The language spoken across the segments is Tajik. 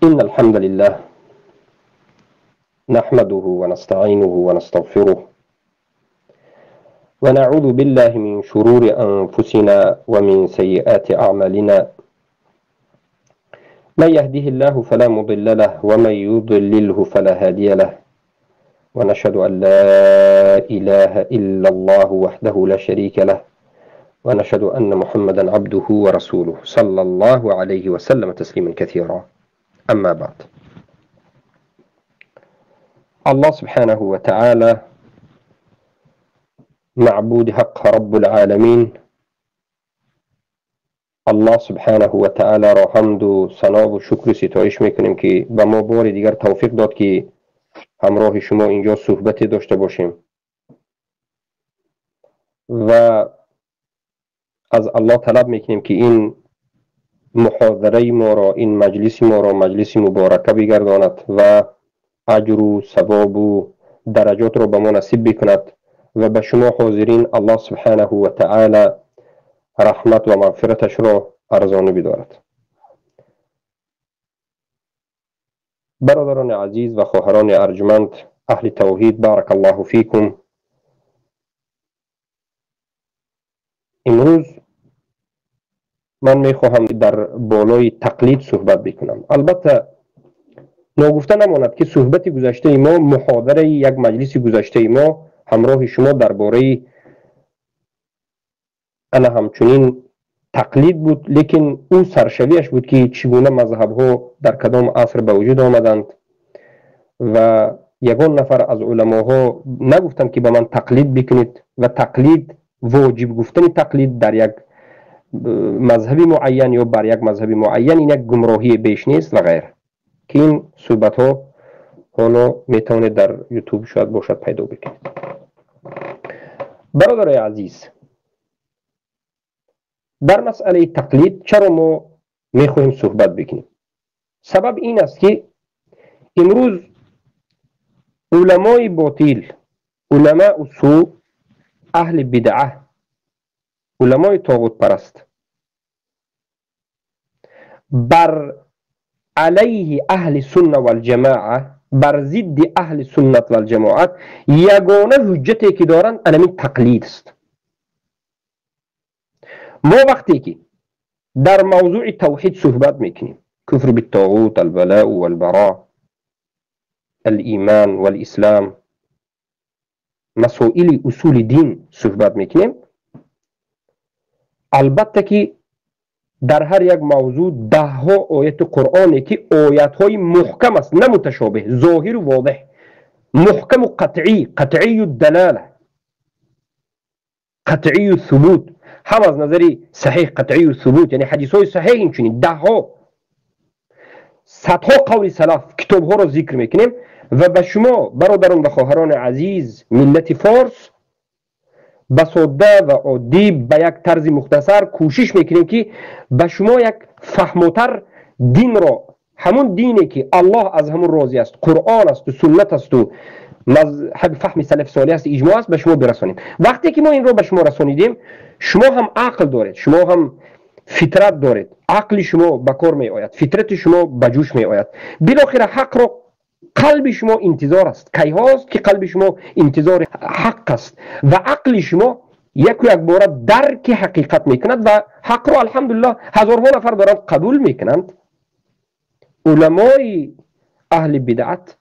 إن الحمد لله نحمده ونستعينه ونستغفره ونعوذ بالله من شرور أنفسنا ومن سيئات أعمالنا، من يهده الله فلا مضل له ومن يضلله فلا هادي له، ونشهد أن لا إله إلا الله وحده لا شريك له، ونشهد أن محمدا عبده ورسوله صلى الله عليه وسلم تسليما كثيرا. أما بعد، الله سبحانه وتعالى معبود حق رب العالمين، الله سبحانه وتعالى را حمد و ثنا و شکر و ستایش میکنیم که به ما بار دیگر توفیق داد که همراه شما اینجا صحبت داشته باشیم و از الله طلب میکنیم که این محاضره ما را، این مجلس ما را مجلس مبارکه بگرداند و اجر و ثواب و درجات را به ما نصیب بکند و به شما حاضرین الله سبحانه و تعالی رحمت و مغفرتش را ارزانی بدارد. برادران عزیز و خواهران ارجمند اهل توحید، بارک الله فیکم. امروز من میخواهم در بالای تقلید صحبت بکنم. البته ناگفته نماند که صحبت گذشته ما، محاضره یک مجلس گذشته ما همراه شما درباره انا همچنین تقلید بود، لیکن او سرشویش بود که چگونه مذهب ها در کدام عصر به وجود آمدند و یگان نفر از علماها نگفتند که به من تقلید بکنید و تقلید واجب گفتن تقلید در یک مذهب معین یا بر یک مذهب معین این یک گمراهی بیش نیست و غیره، که این صحبت ها حالا میتونید در یوتیوب شاید باشد پیدا بکنید. برادرای عزیز، در مسئله تقلید چرا ما میخواهیم صحبت بکنیم؟ سبب این است که امروز علمای باطل، علماء سوء، اهل بدعه، علمای طاغوت پرست بر علیه اهل سنت و الجماعه، بر ضد اهل سنت و الجماعت یگانه حجتی که دارند انمی تقلید است. ما وقتی که در موضوع توحید صحبت میکنیم، کفر بالطاغوت، البلاء والبراء، الایمان والاسلام، مسائل اصول دین صحبت میکنیم، البته که در هر یک موضوع ده ها آیت قرآنی که آیت های محکم است، نه متشابه، ظاهر و واضح، محکم و قطعی، قطعی الدلاله، قطعی الثبوت، هم از نظر صحیح قطعی الثبوت، یعنی حدیث های صحیح، اینچنین ده ها صدها قول سلف کتاب ها را ذکر میکنیم و به شما برادران و خواهران عزیز ملت فارس به ساده و عادی به یک طرز مختصر کوشش میکنیم که به شما یک فهمتر دین را، همون دینی که الله از همون راضی است، قرآن است و سنت است و مذهب فهم سلف صالح است، اجماع است، به شما برسانیم. وقتی که ما این را به شما رسانیدیم، شما هم عقل دارید، شما هم فطرت دارید، عقل شما به کار می آید، فطرت شما به جوش می آید، بالاخره حق را قلب شما انتظار است. کی هاست که قلب شما انتظار حق است و عقل شما یک و یک باره درک حقیقت میکند و حق را الحمدلله هزارها نفر دارند قبول میکنند. علمای اهل بدعت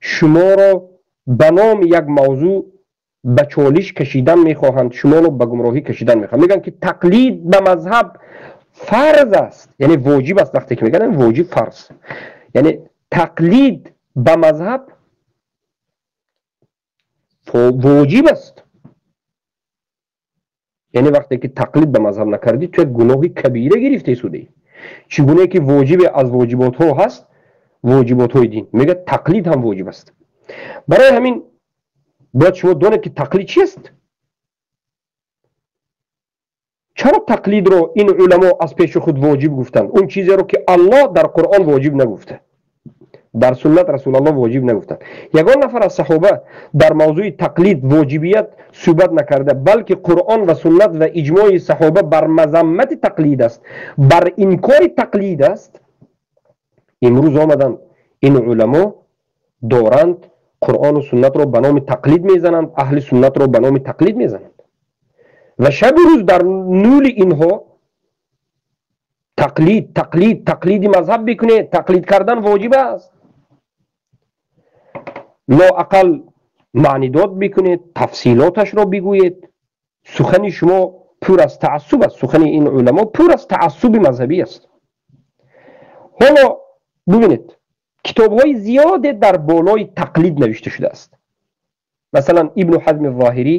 شما را به نام یک موضوع به چالش کشیدن میخواهند، شما را به گمراهی کشیدن میخواهند. میگن که تقلید به مذهب فرض است، یعنی واجب است. وقتی که میگن واجب فرض، یعنی تقلید به مذهب واجب است. یعنی وقتی که تقلید به مذهب نکردی تو یک گناه کبیره گرفته شدی. چگونه که واجب از واجبات ها هست، واجبات های دین، میگه تقلید هم واجب است. برای همین باید شما دانید که تقلید چیست. چرا تقلید رو این علما از پیش خود واجب گفتند؟ اون چیزی رو که الله در قرآن واجب نگفته، در سنت رسول الله واجب نگفتند. یگان نفر از صحابه در موضوع تقلید واجبیت صحبت نکرده، بلکه قرآن و سنت و اجماع صحابه بر مذمت تقلید است، بر انکار تقلید است. Имрӯз омаданд ин уламо доранд Қуръону суннатро ба номи тақлид мезананд, аҳли суннатро ба номи тақлид мезананд ва шабу рӯз дар нули инҳо тақлид, тақлид, тақлиди мазҳаб бикунед, тақлид кардан воҷиб аст, лоақал маънидод бикунед, тафсилоташро бигӯед. Сухани шумо пур аз таассуб аст, сухани ин уламо пур аз таассуби мазҳабӣ аст. Ҳоло бубинед, китобҳои зиёде дар болои тақлид навишта шудааст. Масалан, Ибну Ҳазми Зоҳирӣ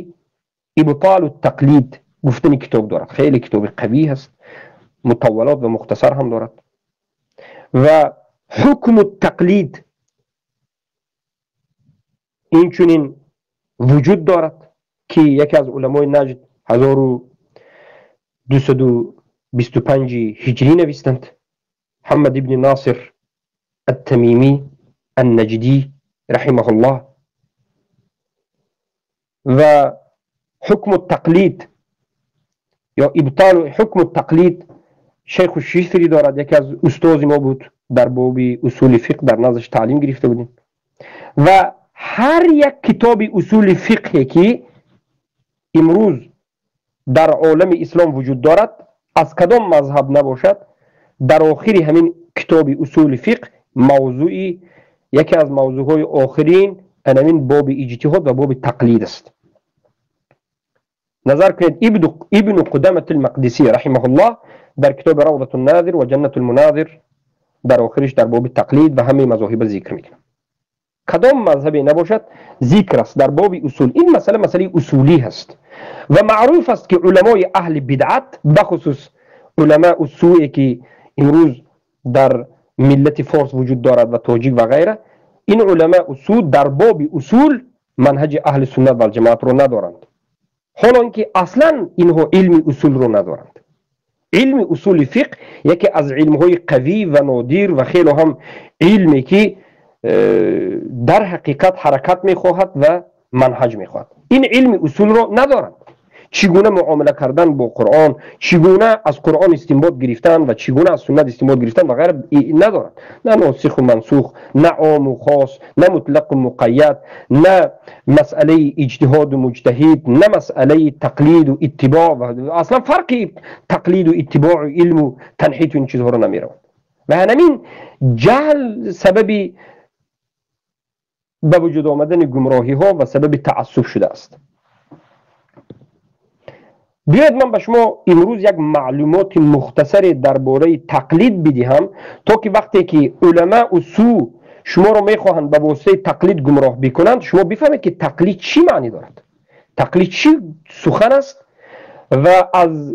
Ибтолу тақлид гуфтани китоб дорад, хеле китоби қавӣ ҳаст, мутаввалот ва мухтасар ҳам дорад. Ва ҳукму тақлид инчунин вуҷуд дорад, ки яке аз уламои Наҷд 1225 ҳиҷрӣ навистанд, Муҳаммад ибни Носир التميمي النجدي رحمه الله. و حكم التقليد یا ابطال حکم التقلید شیخ الشیثری دارد، یکی از استاد ما بود در باب اصول فقه، در نزدش تعلیم گرفته بودیم. و هر یک کتاب اصول فقه که امروز در عالم اسلام وجود دارد، از کدام مذهب نباشد، در آخر همین کتاب اصول فقه موضوعی، یکی از موضوعهای آخرین همین باب اجتهاد و باب تقلید است. نظر کنید ابن قدامة المقدسی رحمه الله در کتاب روضة الناظر و جنة المناظر در آخرش در باب تقلید و همه مذاهب ذکر میکنه. کدام مذهبی نباشد ذکر است در باب اصول. این مسئله مسئله اصولی هست و معروف است که علمای اهل بدعت، بخصوص علماء السوء که امروز در ملت فارس وجود دارد و تاجیک و غیره، این علماء اصول در باب اصول منهج اهل سنت و الجماعت رو ندارند، حالا اینکه اصلا اینها علم اصول رو ندارند. علم اصول فقه یکی از علمهای قوی و نادر و خیلی هم علمی که در حقیقت حرکت میخواهد و منهج میخواهد، این علم اصول رو ندارند. چگونه معامله کردن با قرآن، چگونه از قرآن استنباط گرفتن و چگونه از سنت استنباط گرفتن و غیره ندارند. نه ناسخ و منسوخ، نه عام و خاص، نه مطلق و مقید، نه مسئله اجتهاد و مجتهد، نه مسئله تقلید و اتباع و اصلا فرق تقلید و اتباع و علم و تنحیت و این چیزها رو نمیروند. و همین جهل سبب به وجود آمدن گمراهی ها و سبب تعصب شده است. بیاید من به شما امروز یک معلومات مختصر درباره تقلید بدهم تا که وقتی که علماء سو شما رو میخواهند به واسطه تقلید گمراه بکنند، شما بفهمید که تقلید چی معنی دارد، تقلید چی سخن است و از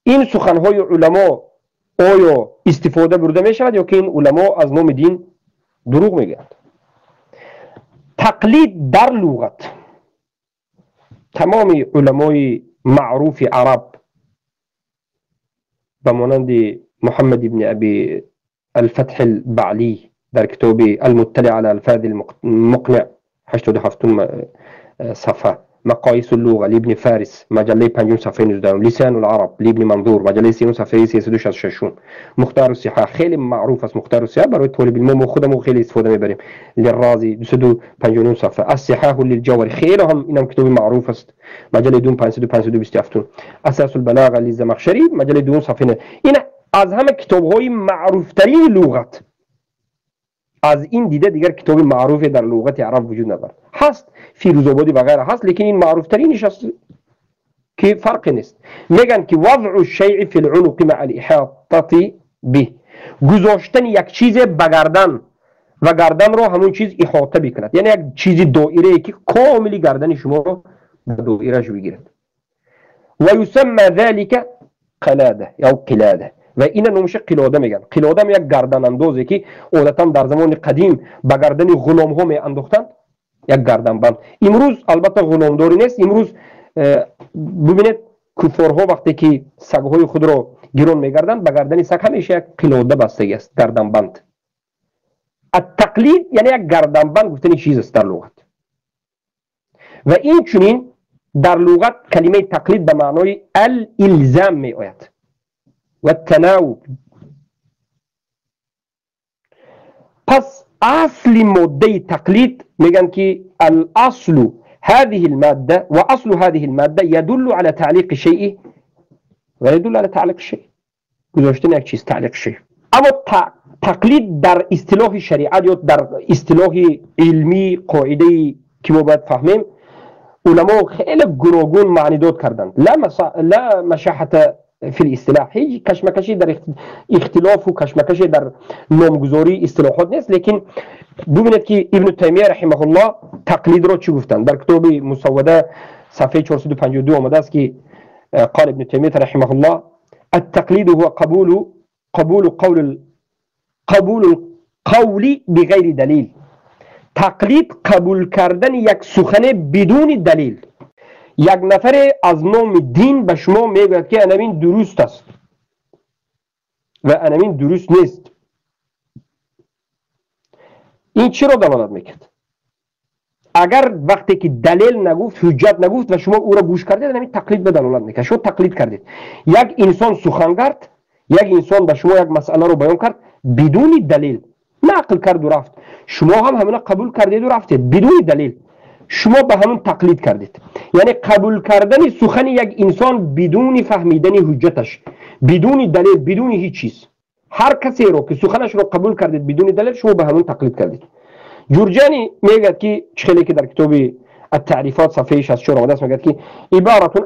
این سخنهای علما آیا استفاده برده می شود یا که این علما از نام دین دروغ میگویند. تقلید در لغت تمام علمای معروف عرب به مانند محمد بن ابی الفتح البعلی در کتاب المطلع على الفاظ المقنع 87 صفحه، مقایس اللغه لابن فارس مجله 5 صفحه 19، لسان العرب لابن منظور مجله 3 صفحه 366، مختار الصحاح خیلی معروف است، مختار الصحاح برای طالب علم ما خودمون خیلی استفاده میبریم، للرازی 259 صفحه، الصحاح للجوهری خیلی هم اینم کتاب معروف است، مجله 2 527، اساس البلاغه للزمخشری مجله 2 صفحه. این از همه کتاب‌های معروف ترین لغت، از این دیده دیگر کتاب معروف در لغت عرب وجود ندارد. هست فیروزآبادی و غیره هست، لیکن این معروف ترینش است که فرق نیست. میگن که وضع الشیء فی العنق مع الاحاطه به، گذاشتن یک چیز به گردن و گردن رو همون چیز احاطه بکند، یعنی یک چیز دایره که کاملی گردن شما رو دایرهش بگیرد. و یسمى ذلك قلاده یا قلاده، و این نومش قلاده میگن. قلاده یک گردن اندازه که عادتا در زمان قدیم به گردن غلام ها می انداختند، یک گردن بند. امروز البته غلامداری نیست. امروز ببینید کفارها وقتی که سگهای خود را گرون میگردند، به گردن سگ همیشه یک قلاده بستگی است، گردن بند. التقلید یعنی یک گردن بند گفتن چیز است در لغت. و این چنین در لغت کلمه تقلید به معنای الالزام می آید و التناوب. پس اصل ماده تقلید میگن که الاصل هذه الماده واصل هذه الماده يدل على تعليق شيء و يدل على تعليق شيء، گذاشتن یک چیز، تعلیق شیء. اما تقلید در اصطلاح شریعت یا در اصطلاح علمی قاعده که ما باید فهمیم، علما خیلی گوناگون معنی داد کردند. لا مشاحت فی الاصطلاح، هیچ کشمکشی در اختلاف و کشمکشی در نامگذاری اصطلاحات نیست. لیکن ببینید که ابن تیمیه رحمه الله تقلید را چی گفتند در کتاب مسوده صفحه 452 آمده است که قال ابن تیمیه رحمه الله التقلید هو قبول قبول القول بغیر دلیل. تقلید قبول کردن یک سخن بدون دلیل. یک نفر از نام دین به شما میگوید که انمین درست است و انمین درست نیست، این چی را دلالت میکرد؟ اگر وقتی که دلیل نگفت، حجت نگفت و شما او را گوش کردید، انمین تقلید به دلالت میکرد. شما تقلید کردید. یک انسان سخن کرد، یک انسان به شما یک مسئله رو بیان کرد بدون دلیل، نقل کرد و رفت، شما هم همین قبول کردید و رفتید بدون دلیل، شما به همون تقلید کردید. یعنی قبول کردن سخن یک انسان بدون فهمیدن حجتش، بدون دلیل، بدون هیچ چیز. هر کسی رو که سخنش رو قبول کردید بدون دلیل، شما به همون تقلید کردید. جورجانی میگه که خیلی که در کتاب التعریفات صفحه 64 آمده است، میگه که عبارت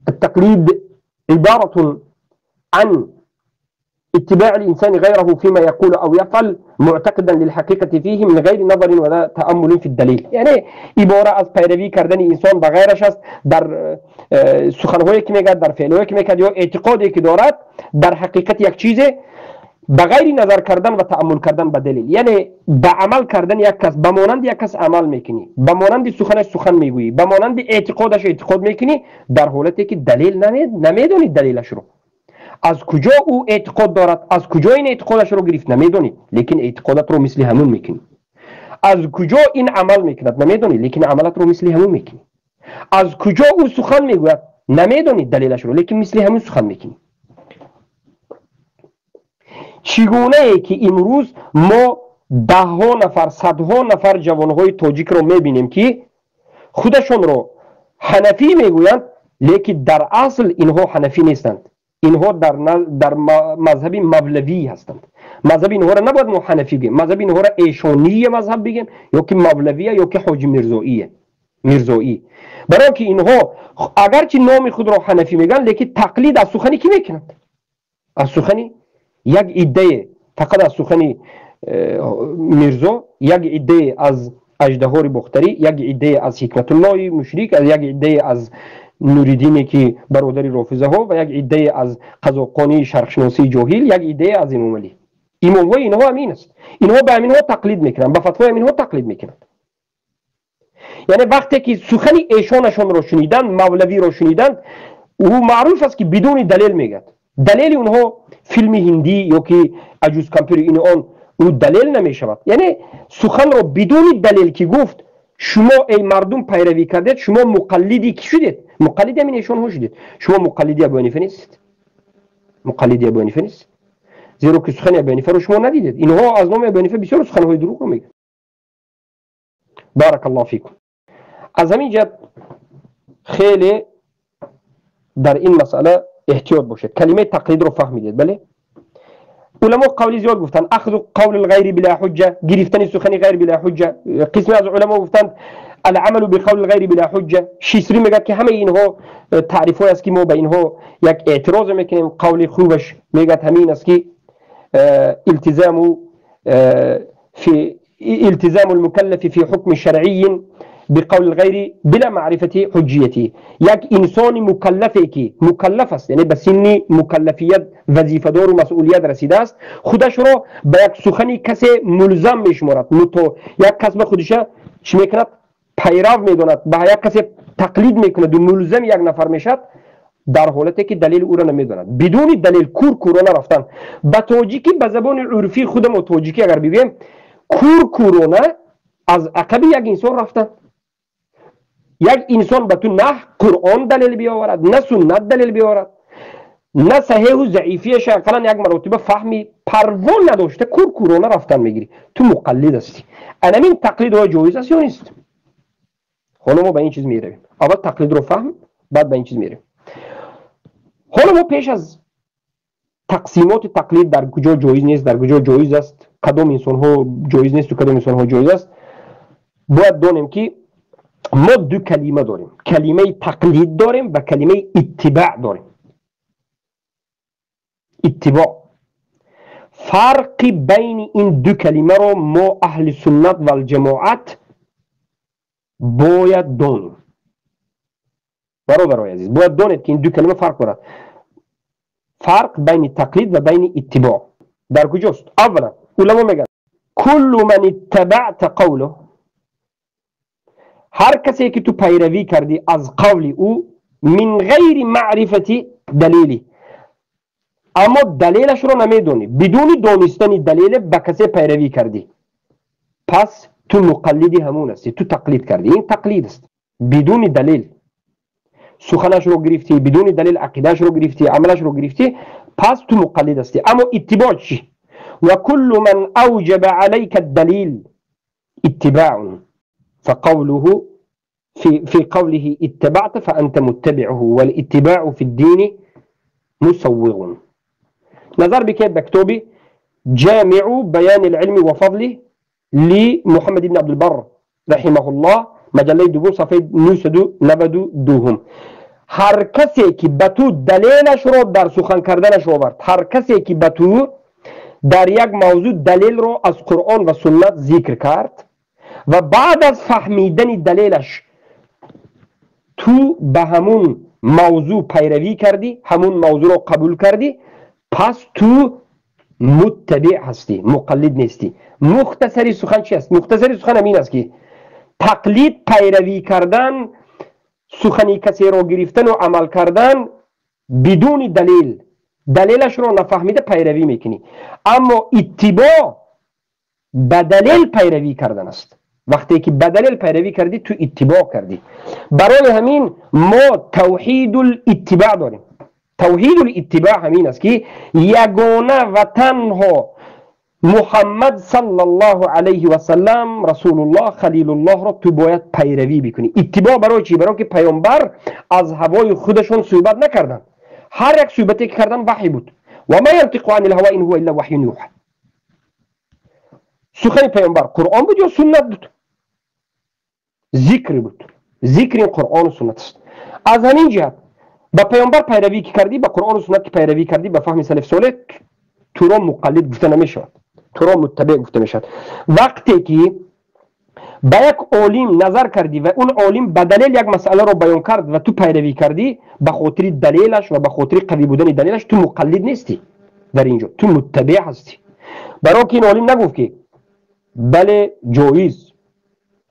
التقلید عبارت عن اتباع الإنسان غيره فيما يقول أو يفعل معتقدا للحقيقة فيه من غير نظر ولا تأمل في الدليل. یعنی عبارة از پیروی کردن انسان به غیرش است در سخنهایی که میگه، در فعلهایی که میگه یا اعتقادی که دارد در حقیقت یک چیز، به غیر نظر کردن و تأمل کردن به دلیل. یعنی به عمل کردن یک کس، به مانند یک کس عمل میکنی، به مانند سخنش سخن میگویی، به مانند اعتقادش اعتقاد میکنی، در حالتی که دلیل نمیدونی دلیلش رو، از کجا او اعتقاد دارد، از کجا این اعتقادش رو گرفت نمیدونی، لیکن اعتقادت رو مثل همون میکنی. از کجا این عمل میکند نمیدونی، لیکن عملت رو مثل همون میکنی. از کجا او سخن میگوید نمیدونی دلیلش رو، لیکن مثل همون سخن میکنی. چگونه ای که امروز ما ده ها نفر، صدها نفر جوانهای تاجیک رو میبینیم که خودشون رو حنفی میگویند، لیکن در اصل اینها حنفی نیستند. اینها در مذهب مولوی هستند. مذهب اینها را نباید ما حنفی بگیم، مذهب اینها را ایشانی مذهب بگیم، یا که مولویه یا که حاجی میرزایی. برای که اینها اگرچه نام خود را حنفی میگن، لیکن تقلید از سخنی کی میکنند؟ از سخنی یک عده، فقط از سخنی میرزا، یک عده از اژدهار باختری، یک عده از حکمت الله مشرک، یک عده از نوریدینی که برادر رافضه ها، و یک عده از قزاقانی شرقشناسی جاهل، یک عده از امام علی. امام های اینها همین است. اینها به همینها تقلید میکنند، به فتوای همینها تقلید میکنند. یعنی وقتی که سخن ایشانشان را شنیدند، مولوی را شنیدند، او معروف است که بدون دلیل میگد. دلیل اونها فیلم هندی یا که عجوز کامپیوتر این آن، او دلیل نمیشود. یعنی سخن را بدون دلیل که گفت، شما ای مردم پیروی کردید، شما مقلدی کی شدید؟ مقلد همین ایشان ها شدید. شما مقلدی ابو حنیفه نیستید، مقلدی ابو حنیفه نیست، زیرا که سخن ابو حنیفه رو شما ندیدید. اینها از نام ابو حنیفه بسیار سخنهای دروغ رو میگن. بارک الله فیکم. از همین جهت خیلی در این مسئله احتیاط باشید. کلمه تقلید رو فهمیدید؟ بله. علما قولی زیاد گفتن، اخذ قول الغیر بلا حجه، گرفتن سخن غیر بلا حجه. قسمی از علما گفتند العمل بقول الغیر بلا حجه. شیسری میگه که همه اینها تعریف های است که ما به اینها یک اعتراض میکنیم. قول خوبش میگه همین است که التزام في التزام المكلف في حكم شرعي بقول الغیر بلا معرفة حجیته. یک انسان مکلفی که مکلف است، یعنی به سن مکلفیت وظیفه دار و مسئولیت رسیده است، خودش را به یک سخنی کسی ملزم میشمارد. یک کس به خودش چی میکند؟ پیرو میداند، به یک کسی تقلید میکند و ملزم یک نفر میشد، در حالتی که دلیل او را نمیداند. بدون دلیل کور کورانه رفتن. به تاجیکی، به زبان عرفی خودم و تاجیکی اگر بگویم، کور کورانه از عقب یک انسان رفتن. یک انسان به تو نه قرآن دلیل بیاورد، نه سنت دلیل بیاورد، نه صحیح و ضعیفیش اقلا یک مرتبه فهمی پروا نداشته، куркурона рафтан мегирӣ, ту муқаллид ҳастӣ. Анамин тақлид оё ҷоиз аст ё нест? Ҳоло мо ба ин чиз меравем. Аввал тақлидро фаҳм, баъд ба ин чиз меравем. Ҳоло мо пеш аз тақсимоти тақлид, дар куҷо ҷоиз нест, дар куҷо ҷоиз аст, кадом инсонҳо ҷоиз несту кадом инсонҳо ҷоиз аст, бояд донем, ки мо ду калима дорем: калимаи тақлид дорем ва калимаи иттибаъ дорем. Иттибоъ, фарқи байни ин ду калимаро мо, аҳли суннат валҷамоат, бояд донем. Бародарои азиз, бояд донед, ки ин ду калима фарқ дорад. Фарқ байни тақлид ва байни иттибоъ дар куҷост? Аввалан, уламо мегӯянд: куллу ман иттабаъта қавлу, ҳар касе ки ту пайравӣ кардӣ аз қавли ӯ, мин ғайри маърифати далели, аммо далелашро намедонӣ, бидуни донистани далеле ба касе пайравӣ кардӣ, пас ту муқаллиди ҳамун ҳастӣ, ту тақлид кардӣ. Ин тақлид аст. Бидуни далел суханашро гирифтӣ, бидуни далел ақидаашро гирифтӣ, амалашро гирифтӣ, пас ту муқаллид ҳастӣ. Аммо иттибоъ чӣ? Ва куллу ман ауҷаба алайка далил иттибаъун فقوله في قوله اتبعت فأنت متبعه، والاتباع في الدين مسوغ. نظر بكيت بكتوبي جامع بيان العلم وفضله لمحمد بن عبد البر رحمه الله، مجله دوم، صفحه 992. ҳар касе ки ба ту далелашро дар сухан карданаш овард, ҳар касе ки ба ту дар як мавзӯъ далелро аз Қуръон ва суннат зикр кард ва баъд аз фаҳмидани далелаш ту ба ҳамун мавзӯъ пайравӣ кардӣ, ҳамун мавзӯъро қабул кардӣ, пас ту муттабиъ ҳастӣ, муқаллид нестӣ. Мухтасари сухан чи аст? Мухтасари сухан ҳамин аст, ки тақлид пайравӣ кардан, сухани касеро гирифтану амал кардан бидуни далел, далелашро нафаҳмида пайравӣ мекунӣ. Аммо иттибоъ ба далел пайравӣ кардан аст. Вақте ки ба далел пайравӣ кардӣ, ту иттибоъ кардӣ. Барои ҳамин мо тавҳидул иттибаъ дорем. Тавҳидул иттибаъ ҳамин аст, ки ягона ва танҳо Муҳаммад саллаллоҳу алайҳи васаллам, Расулуллоҳ, Халилуллоҳро ту бояд пайравӣ бикунӣ. Иттибоъ барои чӣ? Барои ки паёмбар аз ҳавои худашон суҳбат накарданд. Ҳар як суҳбате ки кардан, ваҳй буд. Ва ма янтиқу ани лҳава ин ҳува илла ваҳюн юҳа. Сухани паёмбар Қуръон буд ё суннат буд, зикр буд. Зикри Қуръону суннат аст. Аз ҳамин ҷиҳат ба паёмбар пайравӣ ки кардӣ, ба Қуръону суннат ки пайравӣ кардӣ, ба фаҳми салаф солеҳ, туро муқаллид гуфта намешавад, туро муттабиъ гуфта мешавад. Вақте ки ба як олим назар кардӣ ва он олим ба далел як масъаларо баён кард ва ту пайравӣ кардӣ ба хотири далелаш ва ба хотири қавӣ будани далелаш, ту муқаллид нестӣ дар ин ҷо, ту муттабиъ ҳастӣ. Барои ки ин олим нагуфт, ки бале, ҷоиз.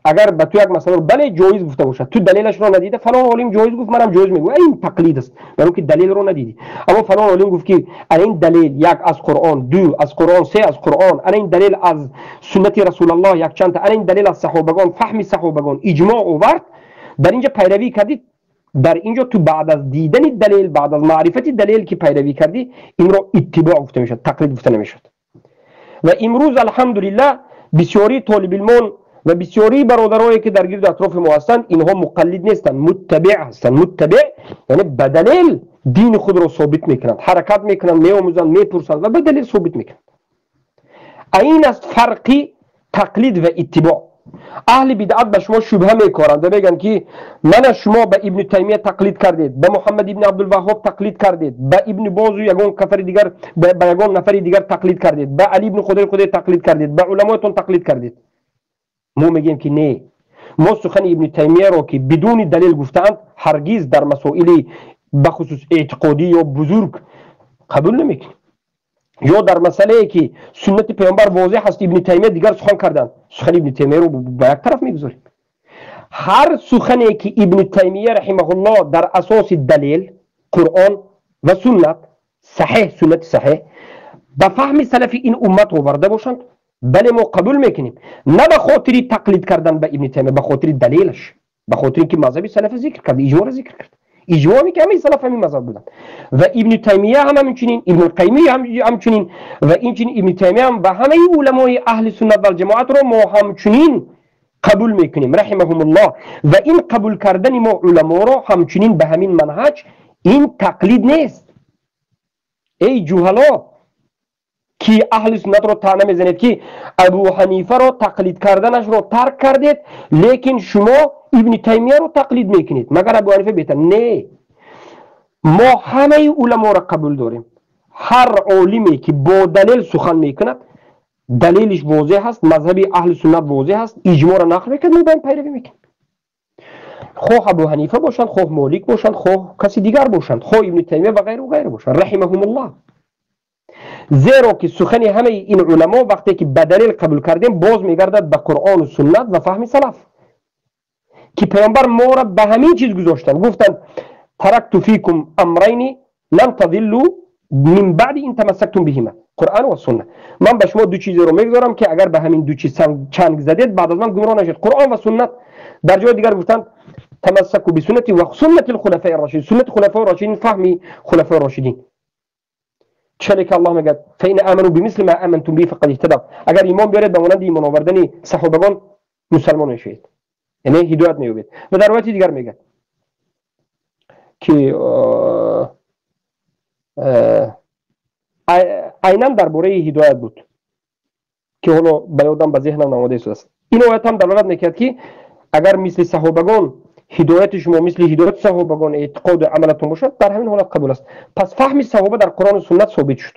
Агар ба ту як масъаларо бале, ҷоиз гуфта бошад, ту далелашро надида, фалон олим ҷоиз гуфт, манам ҷоиз мегӯям, ин тақлид аст, барои ки далелро надидӣ. Аммо фалон олим гуфт, ки ана ин далел, як аз Қуръон, ду аз Қуръон, се аз Қуръон, ана ин далел аз суннати Расулаллоҳ якчандта, ана ин далел аз саҳобагон, фаҳми саҳобагон, иҷмоъ овард, дар инҷа пайравӣ кардӣ. Дар инҷо ту баъд аз дидани далел, баъд аз маърифати далел ки пайравӣ кардӣ, инро иттибоъ гуфта мешавад, тақлид гуфта намешавад. Ва имрӯз, алҳамдулиллаҳ, бисёри толибилмон ва бисёри бародарое ки дар гирду атрофи мо ҳастанд, инҳо муқаллид нестанд, муттабиъ ҳастанд. Муттабиъ яъне ба далел дини худро собит мекунанд, ҳаракат мекунанд, меомӯзанд, мепурсанд ва ба далел собит мекунанд. Ин аст фарқи тақлид ва иттибоъ. Аҳли бидъат ба шумо шубҳа мекоранд ва мегӯянд, ки мана, шумо ба Ибни Таймия тақлид кардед, ба Муҳаммад ибни Абдулваҳҳоб тақлид кардед, ба Ибни Бозу ягон кафари дигар, ба ягон нафари дигар тақлид кардед, ба Али ибни Худои Худо тақлид кардед, ба уламоятон тақлид кардед. Мо мегӯем, ки не, мо сухани Ибни Таймияро, ки бидуни далел гуфтаанд, ҳаргиз дар масоили бахусус эътиқодӣ ё бузург қабул намекунем. Ё дар масъалае ки суннати паёмбар возеҳ аст, Ибни Таймия дигар сухан карданд, сухани Ибни Таймияро ба як тараф мегузорем. Ҳар сухане ки Ибни Таймия раҳимаҳуллоҳ дар асоси далел, Қуръон ва суннат саҳеҳ, суннати саҳеҳ, ба фаҳми салафи ин уммат оварда бошанд, бале, мо қабул мекунем. На ба хотири тақлид кардан ба Ибни Таймия, ба хотири далелаш, ба хотири ки мазҳаби салафа зикр кард, иҷмоъро зикр кард. Иҷмоъ ки ҳамаи салаф ҳамин мазҳаб буданд ва Ибни Таймия ҳам ҳамчунин, Ибни Қайим ҳамчунин ва инчунин Ибни Таймия ҳам ва ҳамаи уламои аҳли суннат вал ҷамоатро мо ҳамчунин қабул мекунем, раҳимаҳумуллоҳ. Ва ин қабул кардани мо уламоро ҳамчунин ба ҳамин манҳаҷ ин тақлид нест. Эй ҷуҳало ки аҳли суннатро таъна мезанед, ки Абу Ҳанифаро тақлид карданашро тарк кардед, лекин шумо Ибни Таймияро тақлид мекунед, магар Абу Ҳанифа беҳтар? Не, мо ҳамаи уламоро қабул дорем. Ҳар олиме ки бо далел сухан мекунад, далелиш возеҳ аст, мазҳаби аҳли суннат возеҳ аст, иҷмоъро нақл мекунад, мо ба ин пайравӣ мекунем. Хоҳ Абу Ҳанифа бошанд, хоҳ Молик бошанд, хоҳ каси дигар бошанд, хоҳ Ибни Таймия ва ғайру ғайр бошанд, раҳимаҳумуллоҳ. Зеро ки сухани ҳамаи ин уламо вақте ки ба далел қабул кардем, боз мегардад ба Қуръону суннат ва фаҳми салаф, ки паёмбар моро ба ҳамин чиз гузоштанд. Гуфтанд: таракту фикум амрайни лан тазиллу мин баъди ин тамассактум биҳима, Қуръан ва сунна. Ман ба шумо ду чизеро мегузорам, ки агар ба ҳамин ду чиз чанг задед, баъд аз ман гумроҳ нашед: Қуръон ва суннат. Дар ҷои дигар гуфтанд: тамассаку бисуннати ва суннати лхулафаи рашидин, суннати хулафаи рашидин, фаҳми хулафаи рашидин. Чаре ки Аллоҳ мегӯяд: фаин аману бимисли ма амантум биҳи фақад иҳтадав. Агар имон биёред ба монанди имон овардани саҳобагон, мусалмон мешавед, яъне ҳидоят меёбед. Ва дар ривояти дигар мегӯяд ки айнан дар бораи ҳидоят буд, ки ҳоло ба ёдам, ба зеҳнам наомада истодааст. Ин оят ҳам далолат мекард, ки агар мисли саҳобагон ҳидояти шумо, мисли ҳидояти саҳобагон эътиқоду амалатон бошад, дар ҳамин ҳолат қабул аст. Пас фаҳми саҳоба дар Қуръону суннат собит шуд.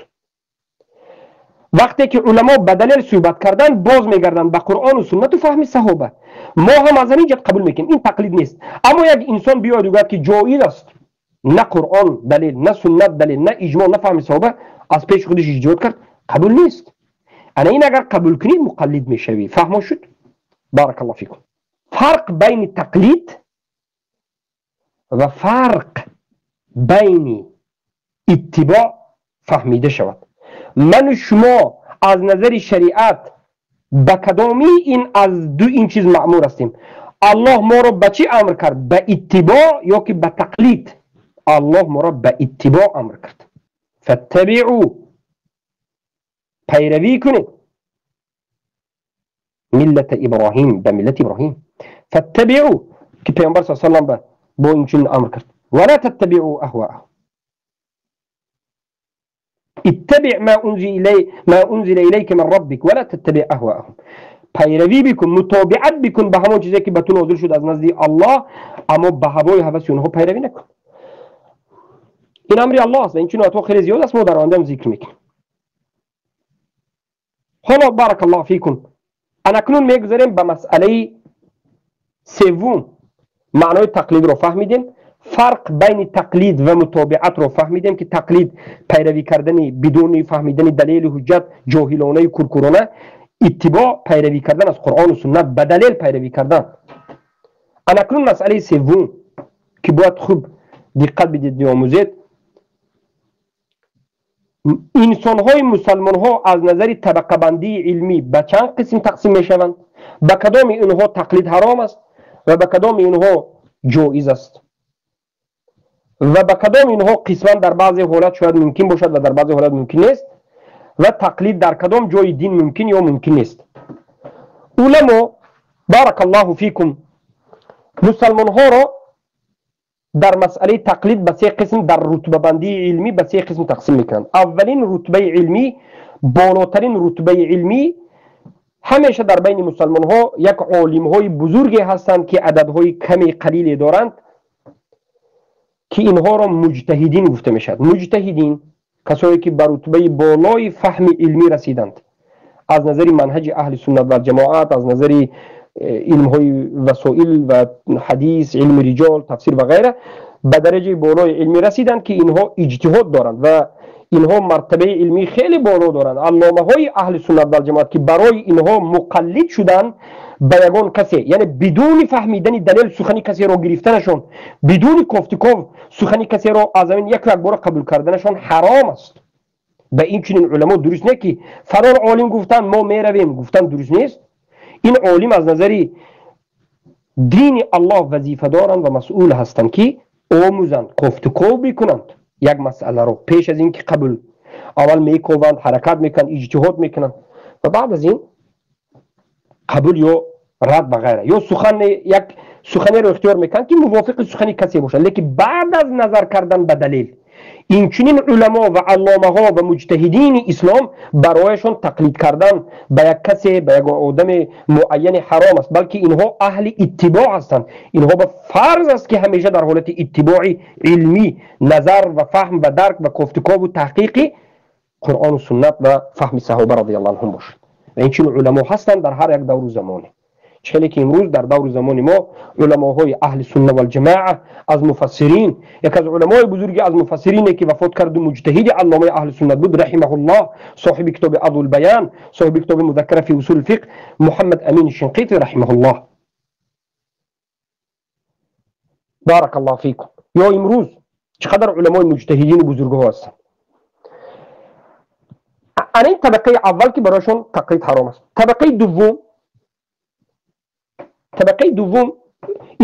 Вақте ки уламо ба далел суҳбат карданд, боз мегарданд ба Қуръону суннату фаҳми саҳоба. Мо ҳам аз ҳамин ҷиҳат қабул мекунем, ин тақлид нест. Аммо як инсон биёяд гӯяд, ки ҷоиз аст, на Қуръон далел, на суннат далел, на иҷмоъ, на фаҳми саҳоба, аз пеши худаш иҷтиҳод кард, қабул нест. Ана ин агар қабул кунӣ, муқаллид мешавӣ. Фаҳмо шуд? Баракаллоҳу фикум. Фарқ байни тақлид ва фарқ байни иттибоъ фаҳмида шавад. Ману шумо аз назари шариат ба кадоми ин аз ду ин чиз маъмур ҳастем? Аллоҳ моро ба чӣ амр кард? Ба иттибоъ ё ки ба тақлид? Аллоҳ моро ба иттибоъ амр кард. Фаттабиъу, пайравӣ кунед, миллата Иброҳим, ба миллати Иброҳим. Фаттабиъу, ки паёмбар с салам бо инчунин амр кард: вала таттабиъу аҳваахум, иттабиъ ма унзила илайка мин раббик вала таттабиъ аҳваахум. Пайравӣ бикун, мутобиат бикун ба ҳамон чизе, ки ба ту нозил шуд аз назди Аллоҳ, аммо ба ҳавою ҳаваси онҳо пайравӣ накун. Ин амри Аллоҳ аст ва инчунин оятҳо хеле зиёд аст, мо дар оянда зикр мекунем. Ҳоло, баракаллоҳу фикум, анакнун мегузарем ба масъалаи севум. Маънои тақлидро фаҳмидем, фарқ байни тақлид ва мутобиатро фаҳмидем, ки тақлид пайравӣ кардани бидуни фаҳмидани далели ҳуҷҷат, ҷоҳилонаи куркурона, иттибоъ пайравӣ кардан аз Қуръону суннат, ба далел пайравӣ кардан. Анакнун масъалаи севум, ки бояд хуб диққат бидед, биомӯзед. Инсонҳои мусалмонҳо аз назари табақабандии илмӣ ба чанд қисм тақсим мешаванд? Ба кадоми инҳо тақлид ҳаром аст ва ба кадоми инҳо ҷоиз аст ва ба кадоми инҳо қисман дар баъзе ҳолат шояд мумкин бошад ва дар баъзе ҳолат мумкин нест, ва тақлид дар кадом ҷои дин мумкин ё мумкин нест? Уламо, баракаллоҳу фикум, мусалмонҳоро дар масъалаи тақлид ба се қисм, дар рутбабандии илмӣ ба се қисм тақсим мекунанд. Аввалин рутбаи илмӣ, болотарин рутбаи илмӣ, ҳамеша дар байни мусалмонҳо як олимҳои бузурге ҳастанд, ки ададҳои ками қалиле доранд, ки инҳоро муҷтаҳидин гуфта мешавад. Муҷтаҳидин касое ки ба рутбаи болои фаҳми илмӣ расиданд аз назари манҳаҷи аҳли суннат валҷамоат, аз назари илмҳои васоил ва ҳадис, илми риҷол, тафсир ва ғайра, ба дараҷаи болои илмӣ расиданд, ки инҳо иҷтиҳод доранд ва инҳо мартабаи илмӣ хеле боло доранд, алломаҳои аҳли суннат валҷамоат, ки барои инҳо муқаллид шудан ба ягон касе, яъне бидуни фаҳмидани далел сухани касеро гирифтанашон, бидуни кофтуков сухани касеро аз ҳамин яку якбора қабул карданашон ҳаром аст. Ба ин чунин уламо дуруст не, ки фалон олим гуфтанд, мо меравем, гуфтан дуруст нест. Ин олим аз назари дини Аллоҳ вазифа доранд ва масъул ҳастанд, ки омӯзанд, кофтуков бикунанд як масъаларо пеш аз ин ки қабул, аввал мекованд, ҳаракат мекунанд, иҷтиҳод мекунанд ва баъд аз ин қабул ё рад ва ғайра, ё сухан як суханеро ихтиёр мекунанд, ки мувофиқи сухани касе бошад, лекин баъд аз назар кардан ба далел. Инчунин уламо ва алломаҳо ва муҷтаҳидини ислом барояшон тақлид кардан ба як касе, ба як одами муайяни ҳаром аст, балки инҳо аҳли иттибоъ ҳастанд. Инҳо ба фарз аст, ки ҳамеша дар ҳолати иттибои илмӣ, назар ва фаҳм ва дарк ва кофтукову таҳқиқи Қуръону суннат ва фаҳми саҳоба радиаллоҳу анҳум бошад. Ва инчунин уламо ҳастанд дар ҳар як давру замоне. Хеле ки имрӯз дар даври замони мо уламоҳои аҳли сунна валҷамоа аз муфассирин, як аз уламои бузурги аз муфассирине, ки вафот карду муҷтаҳиди алломаи аҳли суннат буд, раҳимаҳуллоҳ, соҳиби китоби Адулбаян, соҳиби китоби Музаккара фи усул фиқҳ, Муҳаммад Амин Шинқити раҳимаҳуллоҳ, баракаллоҳу фикум. Ё имрӯз чӣ қадар уламои муҷтаҳидину бузургҳо ҳастанд. Ана ин табақаи аввал, ки барояшон тақлид ҳаром аст. Табақаи дуввум,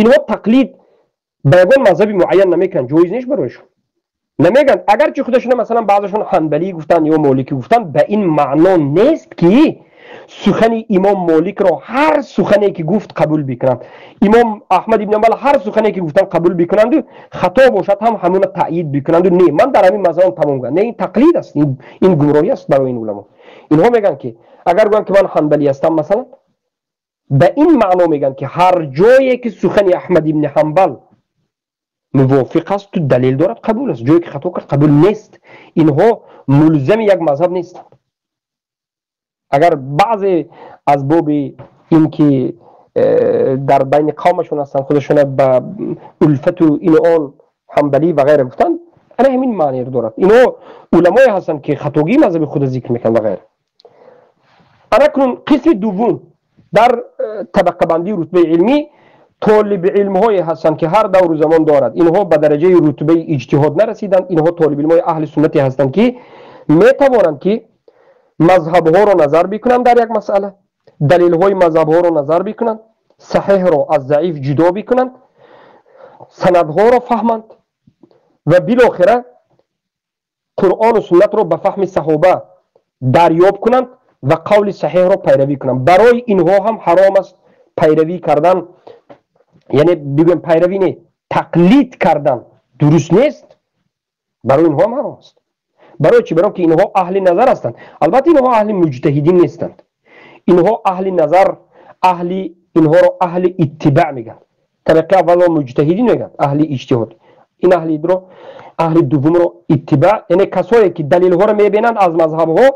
инҳо тақлид ба ягон мазҳаби муайян намекунанд, ҷоиз нест барояшон. Намегӯянд, агарчи худашона масалан баъзашон ҳанбалӣ гуфтанд ё моликӣ гуфтанд, ба ин маъно нест, ки сухани имом Моликро ҳар сухане ки гуфт, қабул бикунанд, имом Аҳмад ибн Ҳанбал ҳар сухане ки гуфтанд, қабул бикунанду хато бошад ҳам ҳамуна таъйид бикунанду не, ман дар ҳамин мазҳабам тамом гӯянд. Не, ин тақлид аст, ин гумроҳӣ аст барои ин уламо. Инҳо мегӯянд, ки агар гӯянд, ки ман ҳанбалӣ ҳастам масалан, ба ин маъно мегӯянд, ки ҳар ҷое ки сухани Аҳмад ибни Ҳанбал мувофиқ асту далел дорад, қабул аст, ҷое ки хато кард, қабул нест. Инҳо мулзами як мазҳаб нестанд. Агар баъзе аз боби ин ки дар байни қавмашон ҳастанд, худашона ба улфату ину он ҳанбалӣ ва ғайра гуфтанд, ана ҳамин маъниро дорад. Инҳо уламое ҳастанд, ки хатогии мазҳаби худа зикр мекунанд ва ғайра. Ана кунун қисми дуввум дар табақабандии рутбаи илмӣ толиби илмҳое ҳастанд, ки ҳар давру замон дорад. Инҳо ба дараҷаи рутбаи иҷтиҳод нарасиданд. Инҳо толибилмҳои аҳли суннате ҳастанд, ки метавонанд, ки мазҳабҳоро назар бикунанд, дар як масъала далелҳои мазҳабҳоро назар бикунанд, саҳеҳро аз заиф ҷудо бикунанд, санадҳоро фаҳманд ва билохира Қуръону суннатро ба фаҳми саҳоба дарёб кунанд ва қавли саҳеҳро пайравӣ кунанд. Барои инҳо ҳам ҳаром аст пайравӣ кардан, яъне бигӯем, пайравӣ не, тақлид кардан дуруст нест. Барои инҳо ҳам ҳаром аст. Барои чӣ? Барои ки инҳо аҳли назар ҳастанд. Албатта, инҳо аҳли муҷтаҳидин нестанд. Инҳо аҳли назар, аҳли инҳоро аҳли иттибаъ мегӯянд. Табақаи аввалро муҷтаҳидин мегӯянд, аҳли иҷтиҳод. Ин аҳлиро, аҳли дуввумро иттибаъ, яъне касое ки далелҳоро мебинанд аз мазҳабҳо,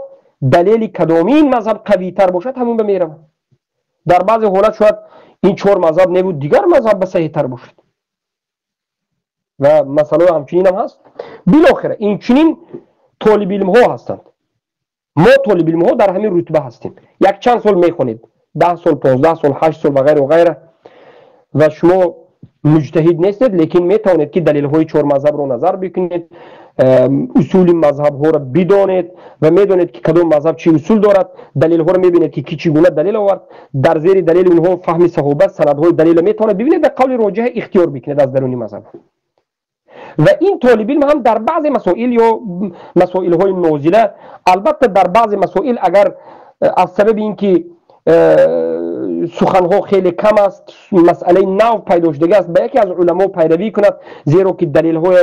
далели кадомин мазҳаб қавитар бошад, ҳамон ба мераванд. Дар баъзе ҳолат шояд ин чор мазҳаб небуд, дигар мазҳаб ба саҳиҳтар бошад ва масъалаҳои ҳамчунин ҳам ҳаст. Билохира инчунин толибилмҳо ҳастанд. Мо толибилмҳо дар ҳамин рутба ҳастем. Якчанд сол мехонед, 10 сол, 15 сол, 8 сол ва ғайра ғайра, ва шумо муҷтаҳид нестед, лекин метавонед, ки далелҳои чор мазҳабро назар бикунед, усули мазҳабҳоро бидонед ва медонед, ки кадом мазҳаб чӣ усул дорад. Далелҳоро мебинед, ки ки чӣ гуна далел овард, дар зери далели онҳо фаҳми саҳоба, санадҳои далелро метавонед бибинед ва қавли роҷиҳа ихтиёр бикунед аз даруни мазҳаб. Ва ин толибилм ҳам дар баъзе масоил ё масоилҳои нозила, албатта, дар баъзе масоил агар аз сабаби ин ки суханҳо хеле кам аст, масъалаи нав пайдо шудагӣ аст, ба яке аз уламо пайравӣ кунад, зеро ки далелҳои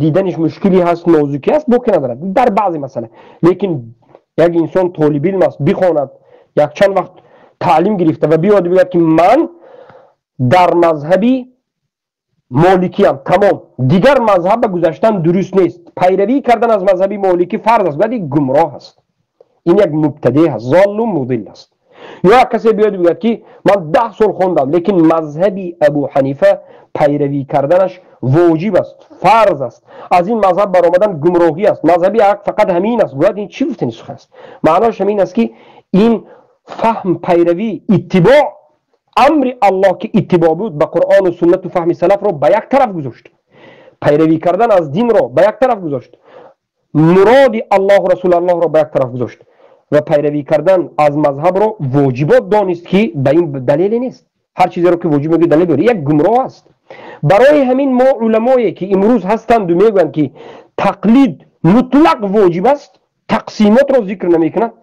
диданиш мушкилӣ ҳаст, нозукӣ аст, боке надорад дар баъзе масъала. Лекин як инсон толибилм аст, бихонад, якчанд вақт таълим гирифта ва биёд бигӯяд, ки ман дар мазҳаби моликиям, тамом, дигар мазҳаба гузаштан дуруст нест, пайравӣ кардан аз мазҳаби моликӣ фарз аст, бояд гумроҳ аст. Ин як мубтадеъ аст, золлу мудил аст. Ё як касе биёд бигӯяд, ки ман 10 сол хондам, лекин мазҳаби Абу Ҳанифа пайравӣ карданаш воҷиб аст, фарз аст, аз ин мазҳаб баромадан гумроҳӣ аст, мазҳаби ҳақ фақат ҳамин аст, гӯяд, ин чӣ гуфтани сухан аст? Маъноаш ҳамин аст, ки ин фаҳм, пайравӣ, иттибоъ, амри Аллоҳ, ки иттибоъ буд ба Қуръону суннату фаҳми салафро ба як тараф гузошт, пайравӣ кардан аз динро ба як тараф гузошт, муроди Аллоҳу расулаллоҳро ба як тараф гузошт ва пайравӣ кардан аз мазҳабро воҷибот донист, ки ба ин далеле нест. Ҳар чизеро ки воҷиб мегӯяд, далел биёред, як гумроҳ аст. Барои ҳамин мо уламое ки имрӯз ҳастанду мегӯянд, ки тақлид мутлақ воҷиб аст, тақсимотро зикр намекунад.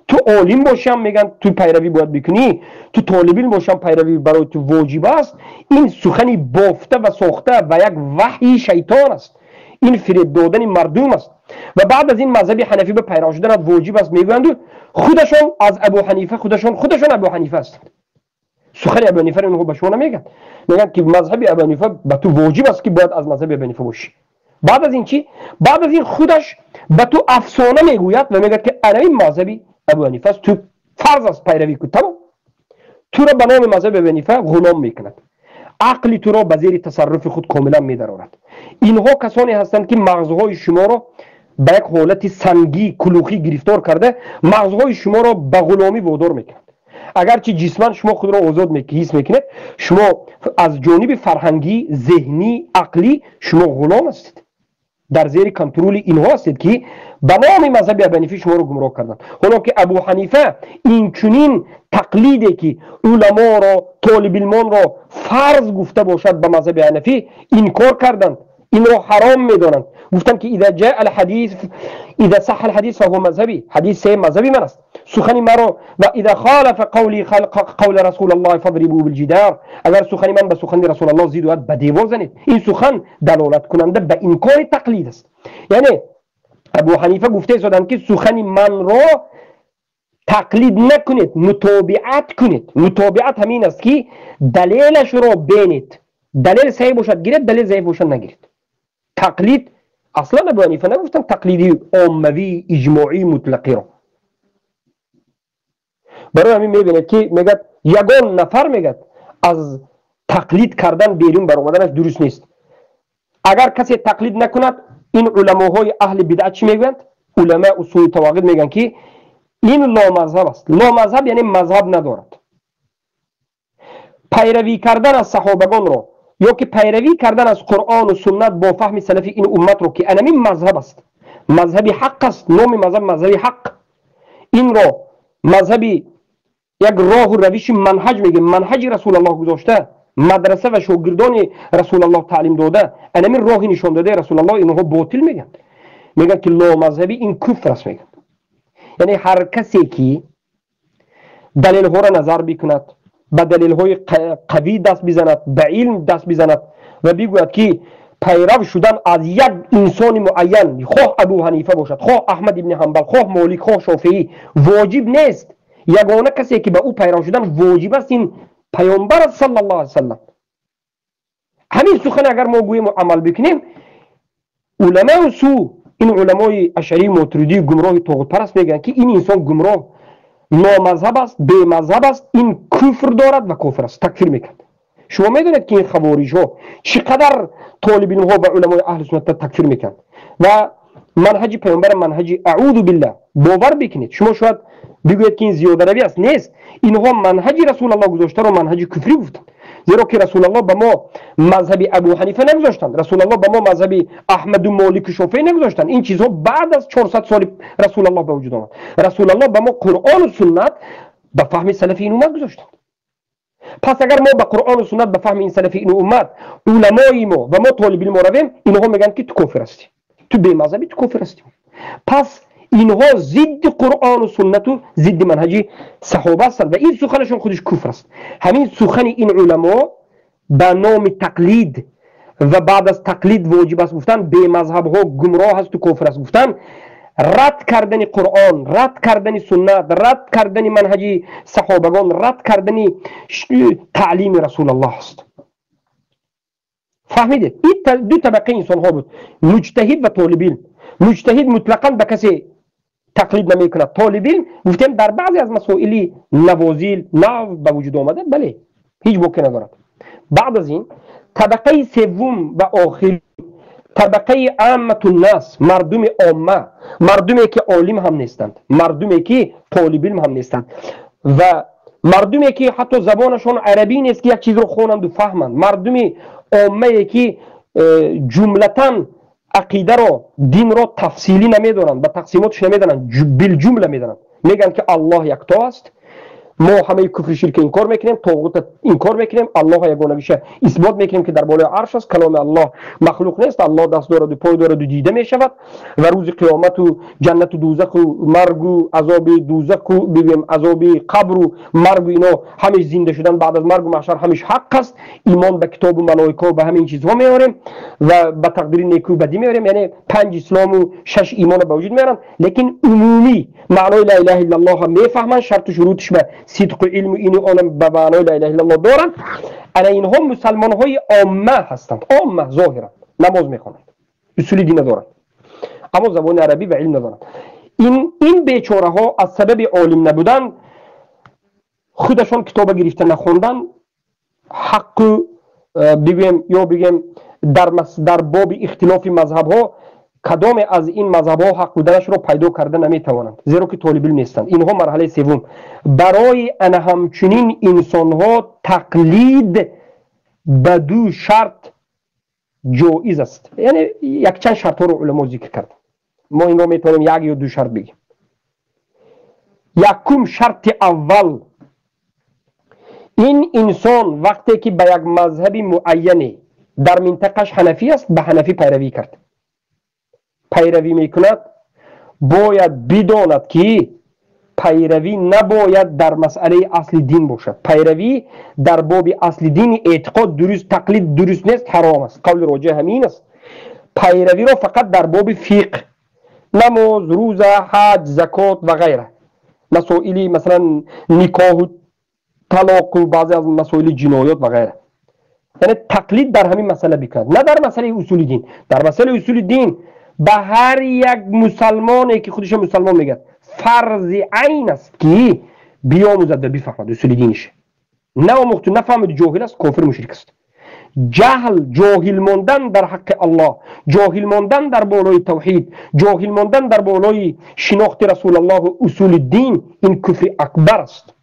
Ту олим бошам, мегӯянд, ту пайравӣ бояд бикунӣ, ту толибилм бошам, пайравӣ барои ту воҷиб аст. Ин сухани бофта ва сохта ва як ваҳйи шайтон аст, ин фиреб додани мардум аст. Ва баъд аз ин мазҳаби ҳанафӣ ба пайрав шуданат воҷиб аст мегӯянду худашон аз Абу Ҳанифа, худашон Абу Ҳанифа ҳастанд. Сухани Абу Ҳанифаро инҳо ба шумо намегӯянд, мегӯянд, ки мазҳаби Абу Ҳанифа ба ту воҷиб аст, ки бояд аз мазҳаби Абу Ҳанифа бошӣ. Баъд аз ин чӣ? Баъд аз ин худаш ба ту афсона мегӯяд ва мегӯяд, ки ана ин мазҳаби Абу Ҳанифа аст, ту фарз аст пайравӣ кун. Тамом, туро ба номи мазҳаби Абу Ҳанифа ғулом мекунад, ақли туро ба зери тасарруфи худ комилан медарорад. Инҳо касоне ҳастанд, ки мағзҳои шуморо ба як ҳолати сангӣ кулухӣ гирифтор карда, мағзҳои шуморо ба ғуломӣ водор мекунад. Агарчи ҷисман шумо худро озод ҳис мекунед, шумо аз ҷониби фарҳангӣ, зеҳнӣ, ақлӣ шумо ғулом ҳастед, дар зери контроли инҳо ҳастед, ки ба номи мазҳаби Абу Ҳанифӣ шуморо гумроҳ карданд. Ҳоло ки Абу Ҳанифа инчунин тақлиде, ки уламоро, толибилмонро фарз гуфта бошад, ба мазҳаби ҳанафӣ инкор карданд, инро ҳаром медонанд. Гуфтанд, ки إذا جاء الحديث، إذا صح الحديث فهو مذهبي، ҳадис се мазҳаби ман аст, сухани маро ва إذا خالف قولي قول رسول الله فاضربوه بالجدار، агар сухани ман ба сухани Расул Аллоҳ зид ояд, ба девор занед. Ин сухан далолат кунанда ба инкори тақлид аст. Яъне Абу Ҳанифа гуфта истоданд, ки сухани манро тақлид накунед, мутобиат кунед. Мутобиат ҳамин аст, ки далелашро бенед, далел саҳеҳ бошад, гиред, далел заиф бошад, нагиред. Тақлид аслан Абу Ҳанифа нагуфтанд тақлиди оммавӣ, иҷмоӣ, мутлақиро. Барои ҳамин мебинед, ки мегӯяд, ягон нафар, мегӯяд, аз тақлид кардан берун баромаданаш дуруст нест. Агар касе тақлид накунад, ин уламоҳои аҳли бидъат чӣ мегӯянд? Уламаи суи тавоғит мегӯянд, ки ин ломазҳаб аст. Ломазҳаб яъне мазҳаб надорад. Пайравӣ кардан аз саҳобагонро ё ки пайравӣ кардан аз Қуръону суннат бо фаҳми салафи ин умматро, ки анамин мазҳаб аст, мазҳаби ҳақ аст, номи мазҳаб мазҳаби ҳақ, инро мазҳаби як роҳу равиши манҳаҷ мегӯем, манҳаҷи Расулаллоҳ гузошта, мадраса ва шогирдони Расулаллоҳ таълим дода, анамин роҳи нишондадаи Расулаллоҳ, инҳо ботил мегӯянд, мегӯянд, ки ломазҳабӣ ин куфр аст, мегӯянд. Яъне ҳар касе ки далелҳоро назар бикунад, ба далелҳои қавӣ даст бизанад, ба илм даст бизанад ва бигӯяд, ки пайрав шудан аз як инсони муайян, хоҳ Абу Ҳанифа бошад, хоҳ Аҳмад ибни Ҳамбал, хоҳ Молик, хоҳ Шофеӣ, воҷиб нест, ягона касе ки ба ӯ пайрав шудан воҷиб аст, ин паёмбар аст саллаллоҳу алайҳи васаллам, ҳамин сухан агар мо гӯему амал бикунем, уламаи су, ин уламои ашарии мотуридии гумроҳи тоғутпараст мегӯянд, ки ин инсон гумроҳ, номазҳаб аст, бемазҳаб аст, ин куфр дорад ва кофир аст, такфир мекард. Шумо медонед, ки ин хавориҷҳо чӣ қадар толибилмҳо ва уламои аҳли суннатро такфир мекунанд ва манҳаҷи паёмбара манҳаҷи, аъузу биллаҳ, бовар бикунед, шумо шояд бигӯед, ки ин зиёдаравӣ аст. Нест, инҳо манҳаҷи Расулаллоҳ гузоштаро манҳаҷи куфрӣ гуфтанд, зеро ки Расулаллоҳ ба мо мазҳаби Абу Ҳанифа нагузоштанд, Расулаллоҳ ба мо мазҳаби Аҳмаду Молику Шофеӣ нагузоштанд. Ин чизҳо баъд аз 400 соли Расулаллоҳ ба вуҷуд омад. Расулаллоҳ ба мо Қуръону суннат ба фаҳми салафи ин уммат гузоштанд. Пас агар мо ба Қуръону суннат, ба фаҳми ин салафи ин уммат, уламои мо ва мо толибилмо равем, инҳо мегӯянд, ки ту кофир ҳастӣ, ту бемазҳабӣ, ту кофир ҳастӣ. Пас инҳо зидди Қуръону суннату зидди манҳаҷи саҳоба ҳастанд ва ин суханашон худиш куфр аст. Ҳамин сухани ин уламо ба номи тақлид ва баъд аз тақлид воҷиб аст гуфтан, бемазҳабҳо гумроҳ ҳасту кофир аст гуфтан, рад кардани Қуръон, рад кардани суннат, рад кардани манҳаҷи саҳобагон, рад кардани таълими Расулаллоҳ аст. Фаҳмидед? Ин ду табақаи инсонҳо буд: муҷтаҳид ва толибилм. Муҷтаҳид мутлақан ба касе тақлид намекунад. Толибилм, гуфтем, дар баъзе аз масоили навозил, нав ба вуҷуд омада, бале, ҳеҷ боке надорад. Баъд аз ин табақаи севум ва охир, табақаи амматуннас, мардуми омма, мардуме ки олим ҳам нестанд, мардуме ки толибилм ҳам нестанд ва мардуме ки ҳатто забонашон арабӣ нест, ки як чизро хонанду фаҳманд, мардуми оммае ки ҷумлатан ақидаро, динро тафсилӣ намедонанд, ба тақсимотш намедонанд, билҷумла медонанд, мегӯянд, ки Аллоҳ якто аст. Мо ҳамаи куфри ширка инкор мекунем, тоғута инкор мекунем, Аллоҳ ягонагиша исбот мекунем, ки дар болои арш аст, каломи Аллоҳ махлуқ нест, Аллоҳ даст дораду пой дораду дида мешавад ва рӯзи қиёмату ҷаннату дӯзаху маргу азоби дӯзаху бигӯем азоби қабру маргу ино ҳамеш зинда шудан баъд аз маргу маҳшар ҳамеш ҳақ аст. Имон ба китобу малоика ба ҳамин чизҳо меорем ва ба тақдири некӯ бадӣ меорем, яъне панҷ ислому шаш имонро ба вуҷуд меоранд, лекин умумӣ маънои ла илаҳа иллаллоҳ мефаҳманд, шарту шурутиш ба сидқу илму ину онам ба маънои ла илаҳа иллаллоҳ доранд. Ана инҳо мусалмонҳои омма ҳастанд, омма зоҳиран намоз мехонанд, усули дина доранд, аммо забони арабӣ ва илм надоранд. Ин бечораҳо аз сабаби олим набудан, худашон китоба гирифта нахондан, ҳаққу бигӯем ё бигӯем дар боби ихтилофи мазҳабҳо кадоме аз ин мазҳабҳо ҳақ буданашро пайдо карда наметавонанд, зеро ки толибилм нестанд. Инҳо марҳалаи севум. Барои ана ҳамчунин инсонҳо тақлид ба ду шарт ҷоиз аст, яъне якчанд шартҳоро уламо зикр карданд. Мо инро метавонем як ё ду шарт бигем. Якум шарти аввал: ин инсон вақте ки ба як мазҳаби муайяне дар минтақаш ҳанафӣ аст, ба ҳанафӣ пайравӣ кард, пайравӣ мекунад, бояд бидонад, ки пайравӣ набояд дар масъалаи асли дин бошад. Пайравӣ дар боби асли дини эътиқод дуруст, тақлид дуруст нест, ҳаром аст. Қавли роҷеъ ҳамин аст. Пайравиро фақат дар боби фиқҳ, намоз, рӯза, ҳаҷ, закот ва ғайра, масоили масалан никоҳу талоқу баъзе аз масоили ҷиноёт ва ғайра, яъне тақлид дар ҳамин масъала бикунад, на дар масъалаи усули дин. Дар масъалаи усули дин ба ҳар як мусалмоне, ки худашо мусалмон мегӯяд, фарзи айн аст, ки биомӯзад ва бифаҳмад усули диниш. Наомӯхту нафаҳмиду ҷоҳил аст, кофир, мушрик аст. Ҷаҳл, ҷоҳил мондан дар ҳаққи Аллоҳ, ҷоҳил мондан дар болои тавҳид, ҷоҳил мондан дар болои шинохти Расулаллоҳу усули дин, ин куфри акбар аст.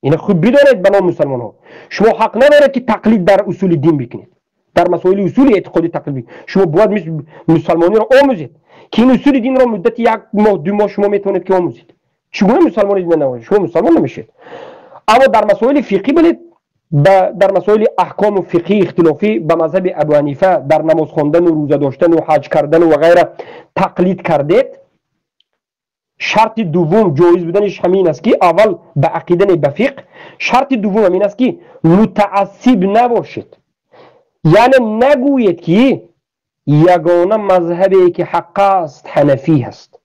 Ина хуб бидонед, ба ном мусалмонҳо, шумо ҳақ надоред, ки тақлид дар усули дин бикунед, дар масоили усули эътиқодӣ тақлид бикунед. Шумо бояд мусалмониро омӯзед, ки ин усули динро муддати як моҳ, 2 моҳ шумо метавонед, ки омӯзед. Чӣ гуна мусалмони дин набошед? Шумо мусалмон намешед. Аммо дар масоили фиқҳӣ билед, дар масоили аҳкому фиқҳии ихтилофӣ ба мазҳаби Абу Ҳанифа дар намоз хондану рӯза доштану ҳаҷ кардану ва ғайра тақлид кардед. Шарти дуввум ҷоиз буданиш ҳамин аст, ки аввал ба ақида, не ба фиқҳ. Шарти дуввум ҳамин аст, ки мутаассиб набошед, яъне нагӯед, ки ягона мазҳабе, ки ҳақ аст, ҳанафӣ аст,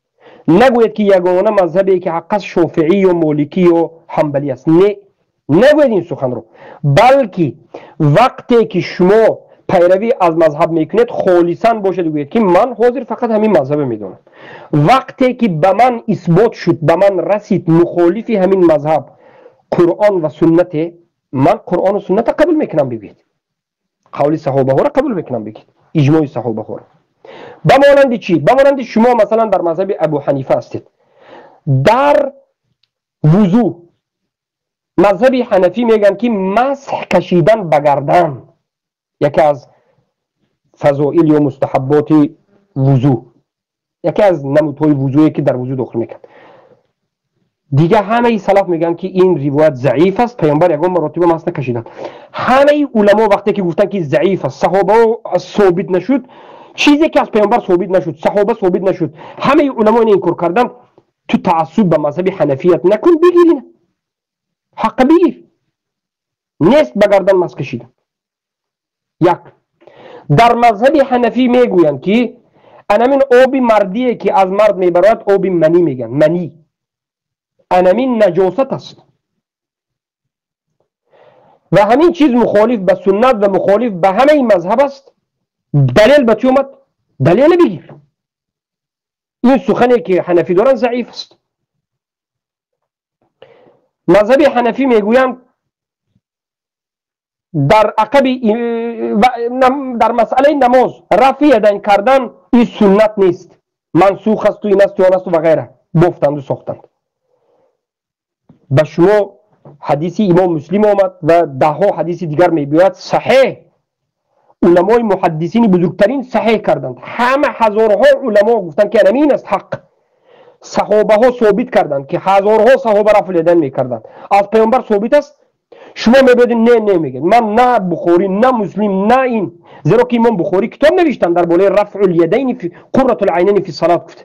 нагӯед, ки ягона мазҳабе, ки ҳақ аст, шофиӣ ё моликӣ ё ҳамбалӣ аст. Не, нагӯед ин суханро, балки вақте ки шумо пайравӣ аз мазҳаб мекунед, холисан бошед, гӯед, ки ман ҳозир фақат ҳамин мазҳабе медонам. Вақте ки ба ман исбот шуд, ба ман расид мухолифи ҳамин мазҳаб Қуръон ва суннате, ман Қуръону сунната қабул мекунам, бигӯед, қавли саҳобаҳоро қабул мекунам, бигӯед, иҷмои саҳобаҳоро. Ба монанди чӣ? Ба монанди шумо масалан дар мазҳаби Абу Ҳанифа ҳастед. Дар вузӯ мазҳаби ҳанафӣ мегӯянд, ки масҳ кашидан ба гардан яке аз фазоил ё мустаҳабботи вузӯ, яке аз намудҳои вузӯе, ки дар вузӯ дохил мекард. Дигар ҳамаи салаф мегӯянд, ки ин ривоят заиф аст, паёмбар ягон маротиба масҳ накашиданд. Ҳамаи уламо вақте ки гуфтанд, ки заиф аст, саҳобао собит нашуд, чизе ки аз паёмбар собит нашуд, саҳоба собит нашуд, ҳамаи уламо ин инкор карданд, ту таассуб ба мазҳаби ҳанафият накун, бигир ина ҳаққа, бигир. Нест ба гардан масҳ кашидан. Як дар мазҳаби ҳанафӣ мегӯянд, ки анамин оби мардие, ки аз мард мебарояд, оби манӣ мегӯянд, манӣ анамин наҷосат аст ва ҳамин чиз мухолиф ба суннат ва мухолиф ба ҳамаи мазҳаб аст. Далел ба чӣ омад? Далеле бигир. Ин сухане, ки ҳанафӣ доранд, заиф аст. Мазҳаби ҳанафӣ мегӯянд, дар ақаби дар масъалаи намоз рафъи ядайн кардан ин суннат нест, мансух асту ин асту он асту ва ғайра бофтанду сохтанд. Ба шумо ҳадиси имом Муслим омад ва даҳҳо ҳадиси дигар мебиёяд саҳеҳ. Уламои муҳаддисини бузургтарин саҳеҳ карданд, ҳама ҳазорҳо уламо гуфтанд, ки анамин аст ҳақ. Саҳобаҳо собит карданд, ки ҳазорҳо саҳоба рафъ ядайн мекарданд. Аз паёмбар собит аст. Шумо мебинед, не, не мегӯед. Ман на Бухорӣ, на Муслим, на ин. Зеро ки имом Бухорӣ китоб навиштанд дар болои рафъул ядайни қурратул айнайни фи салат гуфта.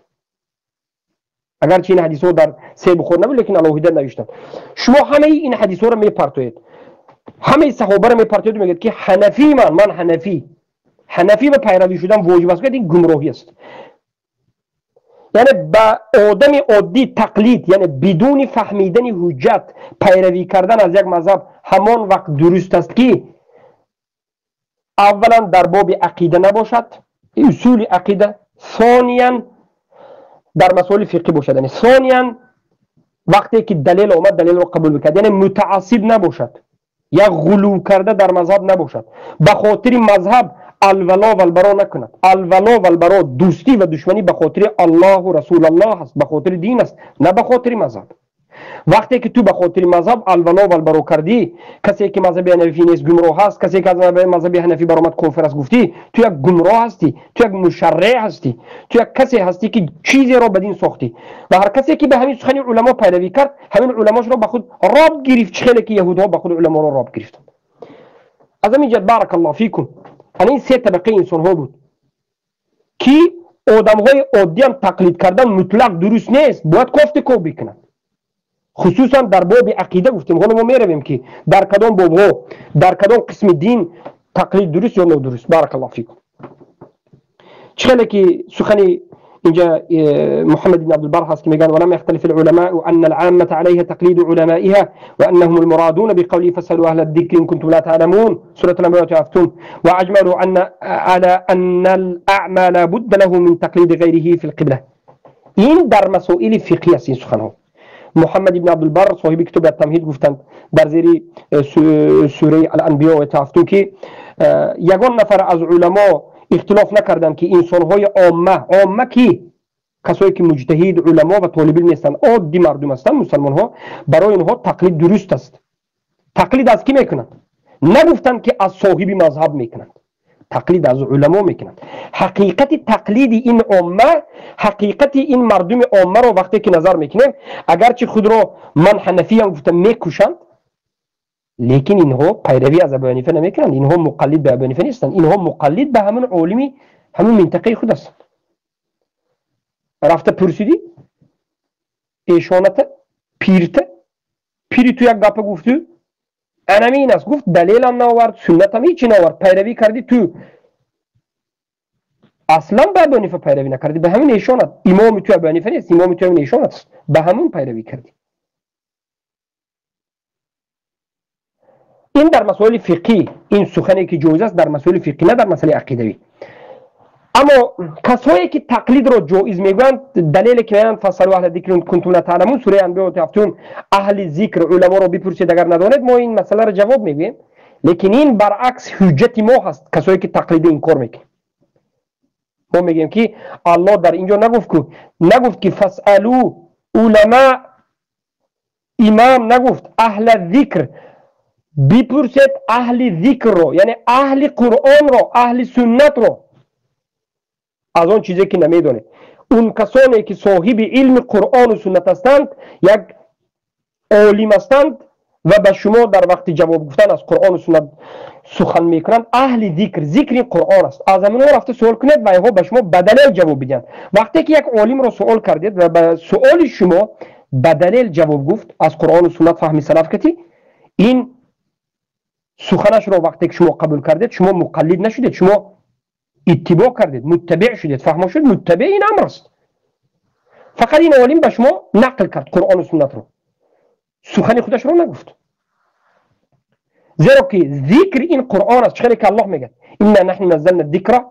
Агарчи ин ҳадисҳо дар се Бухорӣ набуд, лекин алоҳида навиштанд. Шумо ҳамаи ин ҳадисҳоро мепартоед. Ҳамаи саҳобаро мепартоед, мегӯед ки ҳанафӣ ман ҳанафӣ. Ҳанафӣ ба пайравӣ шудан воҷиб аст, ин гумроҳӣ аст. Яъне ба одами оддӣ тақлид, яъне бидуни фаҳмидани ҳуҷҷат пайравӣ кардан аз як мазҳаб ҳамон вақт дуруст аст, ки аввалан дар боби ақида набошад, усули ақида, сониян дар масоили фиқҳӣ бошад, яъне сониян вақте ки далел омад далелро қабул бикард, яъне мутаассиб набошад, як ғулув карда дар мазҳаб набошад, ба хотири мазҳаб алвало валбаро накунад. Алвало валбаро, дӯстӣ ва душманӣ ба хотири Аллоҳу Расулаллоҳ аст, ба хотири дин аст, на ба хотири мазҳаб. Вақте ки ту ба хотири мазҳаб алвало валбаро кардӣ, касе ки мазҳаби ҳанафӣ нест гумроҳ аст, касе ки аз мазҳаби ҳанафӣ баромад кофир аст гуфтӣ, ту як гумроҳ ҳастӣ, ту як мушарреъ ҳастӣ, ту як касе ҳастӣ ки чизеро ба дин сохтӣ. Ва ҳар касе ки ба ҳамин сухани уламо пайравӣ кард, ҳамин уламошро ба худ роб гирифт, чӣ хеле ки яҳудҳо ба худ уламоро роб гирифтанд. Аз ҳамин ҷиҳат баракаллоҳу фикум, ана ин се табақаи инсонҳо буд ки одамҳои оддиам тақлид кардан мутлақ дуруст нест, бояд кофти ков бикунанд. Хусусан дар боби ақида гуфтем, ҳоло мо меравем ки дар кадом бобҳо, дар кадом қисми дин тақлид дуруст ё нодуруст. Баракаллоҳу фикум. Чӣ хеле ки сухани инҷа Муҳаммад ибн Абдулбар ҳаст ки мегӯянд: ولم يختلف العلماء أن العامة عليها تقليد علمائها وأنهم المرادون بقوله فاسألوا أهل الذكر إن كنتم لا تعلمون، سورة الأنبياء هفتم. وأجمعوا أن على أن الأعمى لا بد له من تقليد غيره في القبلة. این در مسائل فقهی است این سخنها. محمد ابن عبدالبر صاحب کتاب التمهید گفتند در زیر سوره الانبیاء هفتم که یگان نفر از علما اختلاف نکردند که انسانهای عامه، عامه کی؟ کسایی که مجتهد، علما و طالب علم نیستند، عادی مردم هستند، مسلمان ها، برای اینها تقلید درست است. تقلید از کی میکنند؟ نگفتند که از صاحب مذهب میکنند، تقلید از علما میکنند. حقیقت تقلید این عامه، حقیقت این مردم عامه رو وقتی که نظر میکنیم، اگرچه خود رو من حنفی هم گفتم میکوشند، لیکن اینها پیروی از ابو حنیفه نمیکنند، اینها مقلد به ابو حنیفه نیستند، اینها مقلد به همون عالمی همون منطقه خود هستند. رفته پرسیدی ایشانته پیرته، پیری تو یک گپه گفتی انمی این است، گفت دلیل هم نآورد، سنت هم هیچی نآورد، پیروی کردی تو اصلا به ابو حنیفه پیروی نکردی، به همین ایشانت، امام تو ابو حنیفه نیست، امام تو همین ایشانت است، به همون پیروی کردی. این در مسائل فقهی، این سخنی که جایز است در مسائل فقهی، نه در مسئله عقیدوی. اما کسایی که تقلید را جایز میگویند، دلیل که میگویند فاسألوا اهل الذکر ان کنتم لا تعلمون، سوره انبیاء هفتم، اهل ذکر علما را بپرسید اگر ندانید، ما این مسئله را جواب میگوییم. لیکن این برعکس حجت ما هست، کسایی که تقلید انکار میکنند. ما میگیم که الله در اینجا نگفت که فاسألوا علما، امام نگفت اهل ذکر، بپرسید اهل ذکر رو، یعنی اهل قرآن رو، اهل سنت رو، از آن چیزی که نمیدونید. اون کسانی که صاحب علم قرآن و سنت هستند، یک عالم هستند و به شما در وقت جواب گفتن از قرآن و سنت سخن میکنند، اهل ذکر، ذکر قرآن است. از همین رفته سوال کنید و اینها به شما به دلیل جواب بدن. وقتی که یک عالم رو سوال کردید و به سوال شما به دلیل جواب گفت از قرآن و سنت فهمی سلف کتی، این سخنش رو وقتی که شما قبول کردید، شما مقلد نشدید، شما اتباع کردید، متبع شدید، فهم شد متبع این امر است. فقط این عالم به شما نقل کرد قرآن و سنت رو، سخن خودش رو نگفت. زیرا که ذکر این قرآن است، چخیلی که الله میگه انا نحن نزلنا الذکر،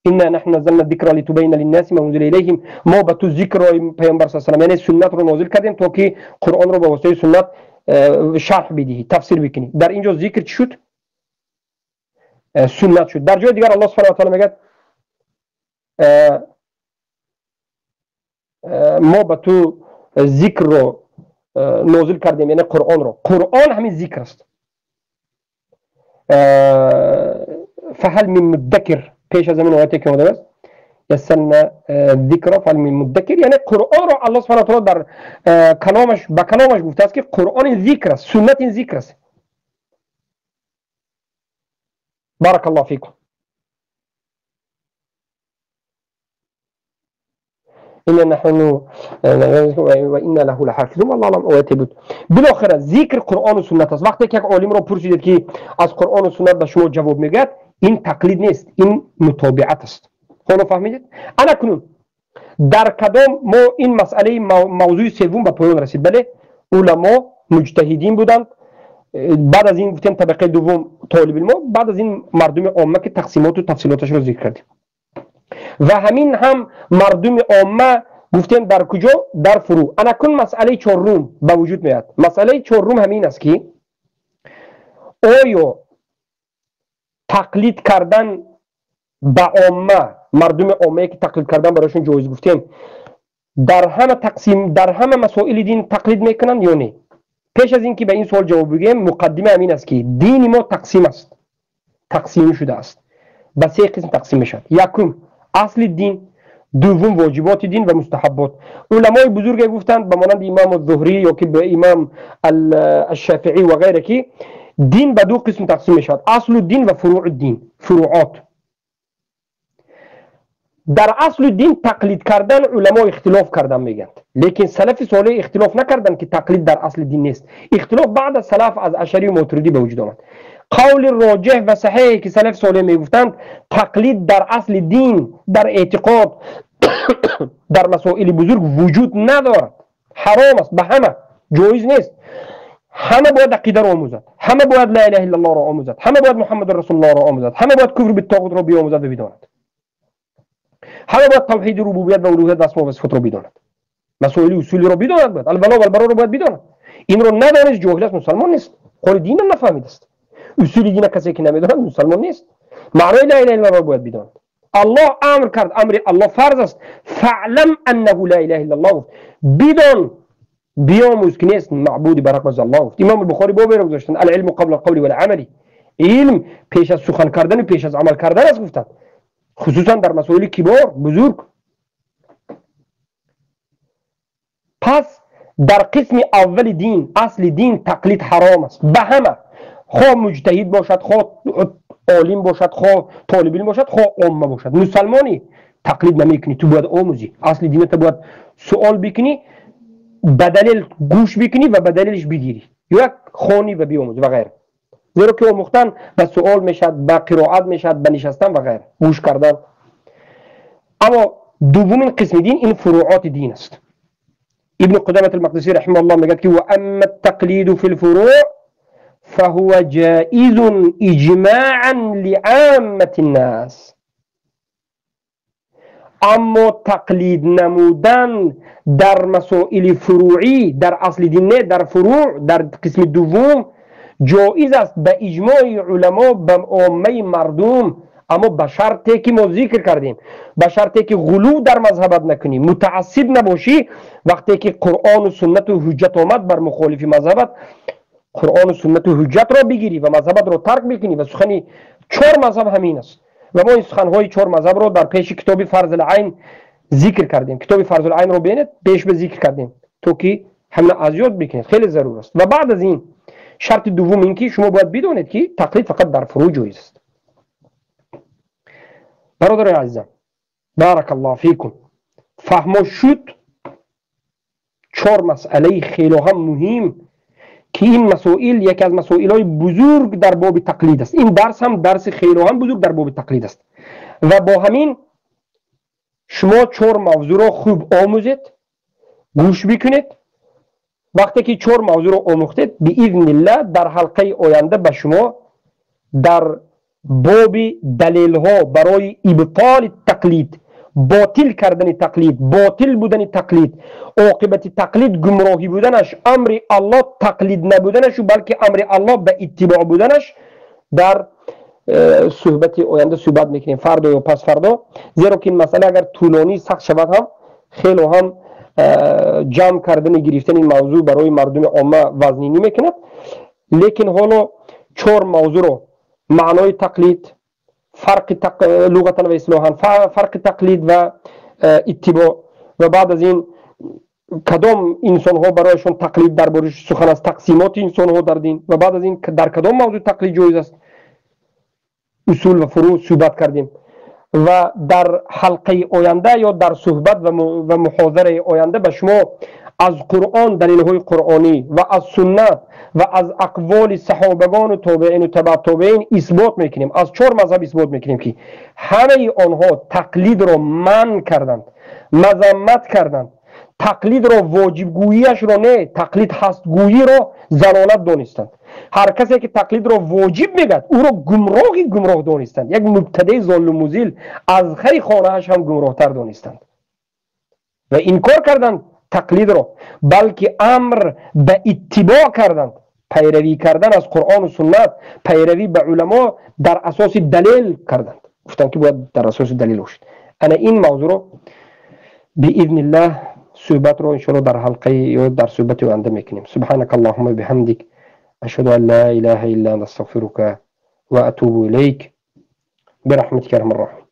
انا نحن نزلنا الذکر لتبین للناس ما انزل الیهم. ما به تو ذکر رو پیامبر صلی الله علیه و یعنی سنت رو نازل کردیم تا که قرآن رو به واسطه سنت شرح بدهی، تفسیر بکنی. در اینجا ذکر چی شد؟ سنت شد. در جای دیگر الله سبحانه و تعالی میگه ما به تو ذکر رو نازل کردیم، یعنی قرآن رو. قرآن همین ذکر است. فهل من مدکر، پیش از همین آیتی که آمده است، یسرنا الذکر فهل من مدکر. یعنی قرآن را الله سبحانه و تعالی در کلامش به کلامش گفته است که قرآن ذکر است، سنت ذکر است. بارک الله فیکم. إنا نحن و إنا له لحافظون. والله اعلم آیتی بود. بالاخره ذکر قرآن و سنت است. وقتی که یک عالم را پرسیدید که از قرآن و سنت به شما جواب میگه، این تقلید نیست، این متابعت است. حالا فهمیدید؟ انا کنون در کدام ما این مسئله موضوع سوم به پایان رسید. بله، علما مجتهدین بودند، بعد از این گفتیم طبقه دوم طالب علم، بعد از این مردم عامه که تقسیمات و تفصیلاتش رو ذکر کردیم. و همین هم مردم عامه گفتیم در کجا؟ در فروع. انا کن مسئله چهارم به وجود میاد. مسئله چهارم همین است که آیا تقلید کردن به عامه، مردم عامه که تقلید کردن برایشون جایز گفتیم، در همه تقسیم، در همه مسائل دین تقلید میکنن یا نه؟ پیش از اینکه به این سوال جواب بگیم، مقدمه همین است که دین ما تقسیم است، تقسیم شده است، به سه قسم تقسیم میشود. یکم اصل دین، دوم واجبات دین و مستحبات. علمای بزرگ گفتند به مانند امام الظهری یا که به امام الشافعی و غیره که دین به دو قسم تقسیم میشود، اصل الدین و فروع الدین، فروعات. در اصل دین تقلید کردن علما اختلاف کردن میگند، لیکن سلف صالح اختلاف نکردن که تقلید در اصل دین نیست. اختلاف بعد از سلف از اشعری و ماتریدی به وجود آمد. قول راجح و صحیح که سلف صالح میگفتند تقلید در اصل دین، در اعتقاد، در مسائل بزرگ وجود ندارد، حرام است، به همه جایز نیست. همه باید عقیده را آموزد، همه باید لا اله الا الله را آموزد، همه باید محمد رسول الله را آموزد، همه باید کفر بالطاغوت را بیاموزد و بداند، همه باید توحید ربوبیت و الوهیت و اسما و صفات را بداند، مسائل اصولی را بداند، باید الولا و البرا را باید بداند. این را ندانست جاهل است، مسلمان نیست، قول دین هم نفهمید است. اصول دین کسی که نمیداند مسلمان نیست. معنای لا اله الا الله را باید بداند. الله امر کرد، امر الله فرض است، فعلم انه لا اله الا الله، بدان بیاموز که نیست معبودی بر حق جز الله. گفت امام البخاری باب را گذاشتند العلم قبل القول والعمل، علم پیش از سخن کردن و پیش از عمل کردن است گفتند، خصوصا در مسائل کبار بزرگ. پس در قسم اول دین، اصل دین، تقلید حرام است به همه، خواه مجتهد باشد، خواه عالم باشد، خواه طالب علم باشد، خواه عامه باشد. مسلمانی تقلید نمیکنی، تو باید آموزی اصل دینت، باید سوال بکنی، به دلیل گوش بکنی و به دلیلش بگیری، یک خانی و بیاموزی و غیره. زیرا که آموختن به سوال میشد، به قرائت میشد، به نشستن و غیره، گوش کردن. اما دومین قسم دین این فروعات دین است. ابن قدامة المقدسی رحمه الله میگه که و اما التقلید فی الفروع فهو جائز اجماعا لعامة الناس. اما تقلید نمودن در مسائل فروعی، در اصل دین نه، در فروع، در قسم دوم جایز است به اجماع علما، به عامه مردم، اما به شرطی که ما ذکر کردیم، به شرطی که غلو در مذهبت نکنی، متعصب نباشی. وقتی که قرآن و سنت و حجت آمد بر مخالف مذهبت، قرآن و سنت و حجت را بگیری و مذهبت را ترک بکنی. و سخن چهار مذهب همین است و ما این سخنهای چهار مذهب را در پیش کتاب فرض العین ذکر کردیم. کتاب فرض العین را ببینید، پیش به ذکر کردیم تو که همه از یاد بکنید، خیلی ضرور است. و بعد از این شرط دوم این که شما باید بدونید که تقلید فقط در فروع جایز است. برادر عزیزم، بارک الله فیکم، فهمو شد چهار مسئله خیلی هم مهم که این مسائل یکی از مسائل های بزرگ در باب تقلید است. این درس هم درس خیلی هم بزرگ در باب تقلید است و با همین شما چهار موضوع را خوب آموزید، گوش بکنید. وقتی که چهار موضوع را آموختید، باذن الله در حلقه آینده به شما در باب دلیل ها برای ابطال تقلید، باطل کردن تقلید، باطل بودن تقلید، عاقبت تقلید گمراهی بودنش، امر الله تقلید نبودنش و بلکه امر الله به اتباع بودنش در صحبت آینده صحبت میکنیم، فردا یا پس فردا. زیرا که این مسئله اگر طولانی سخت شود هم خیلی هم جمع کردن گرفتن این موضوع برای مردم عامه وزنی نمیکند. لیکن حالا چهار موضوع رو، معنای تقلید، фарқи луғатан ва истилоҳан, фарқи тақлид ва иттибоъ, ва баъд аз ин кадом инсонҳо барояшон тақлид дар бораи сухан аст, тақсимоти инсонҳо дар дин, ва баъд аз ин дар кадом мавзӯъ тақлид ҷоиз аст, усул ва фурӯъ суҳбат кардем. Ва дар ҳалқаи оянда ё дар суҳбат ва муҳозараи оянда ба шумо аз Қуръон, далелҳои қуръонӣ ва аз суннат ва аз ақволи саҳобагону тобеину табаъ тобеин исбот мекунем, аз чор мазҳаб исбот мекунем, ки ҳамаи онҳо тақлидро манъ карданд, мазаммат карданд, тақлидро воҷибгӯияшро не, тақлид ҳастгӯиро залолат донистанд. Ҳар касе ки тақлидро воҷиб мегӯяд, ӯро гумроҳи гумроҳ донистанд, як мубтадаи золлу музил аз хари хонааш ҳам гумроҳтар донистанд ва инкор карданд тақлидро, балки амр ба иттибоъ карданд, пайравӣ кардан аз Қуръону суннат, пайравӣ ба уламо дар асоси далел карданд, гуфтанд, ки бояд дар асоси далел бошад. Ана ин мавзӯъро биизниллаҳ суҳбатро иншоалло дар ҳалқаи ё дар суҳбати оянда мекунем. Субҳанака Аллоҳумма биҳамдик, ашҳаду ан ла илаҳа илла анта, астағфирука ва атубу илайк, бирахматика арҳамар роҳимин.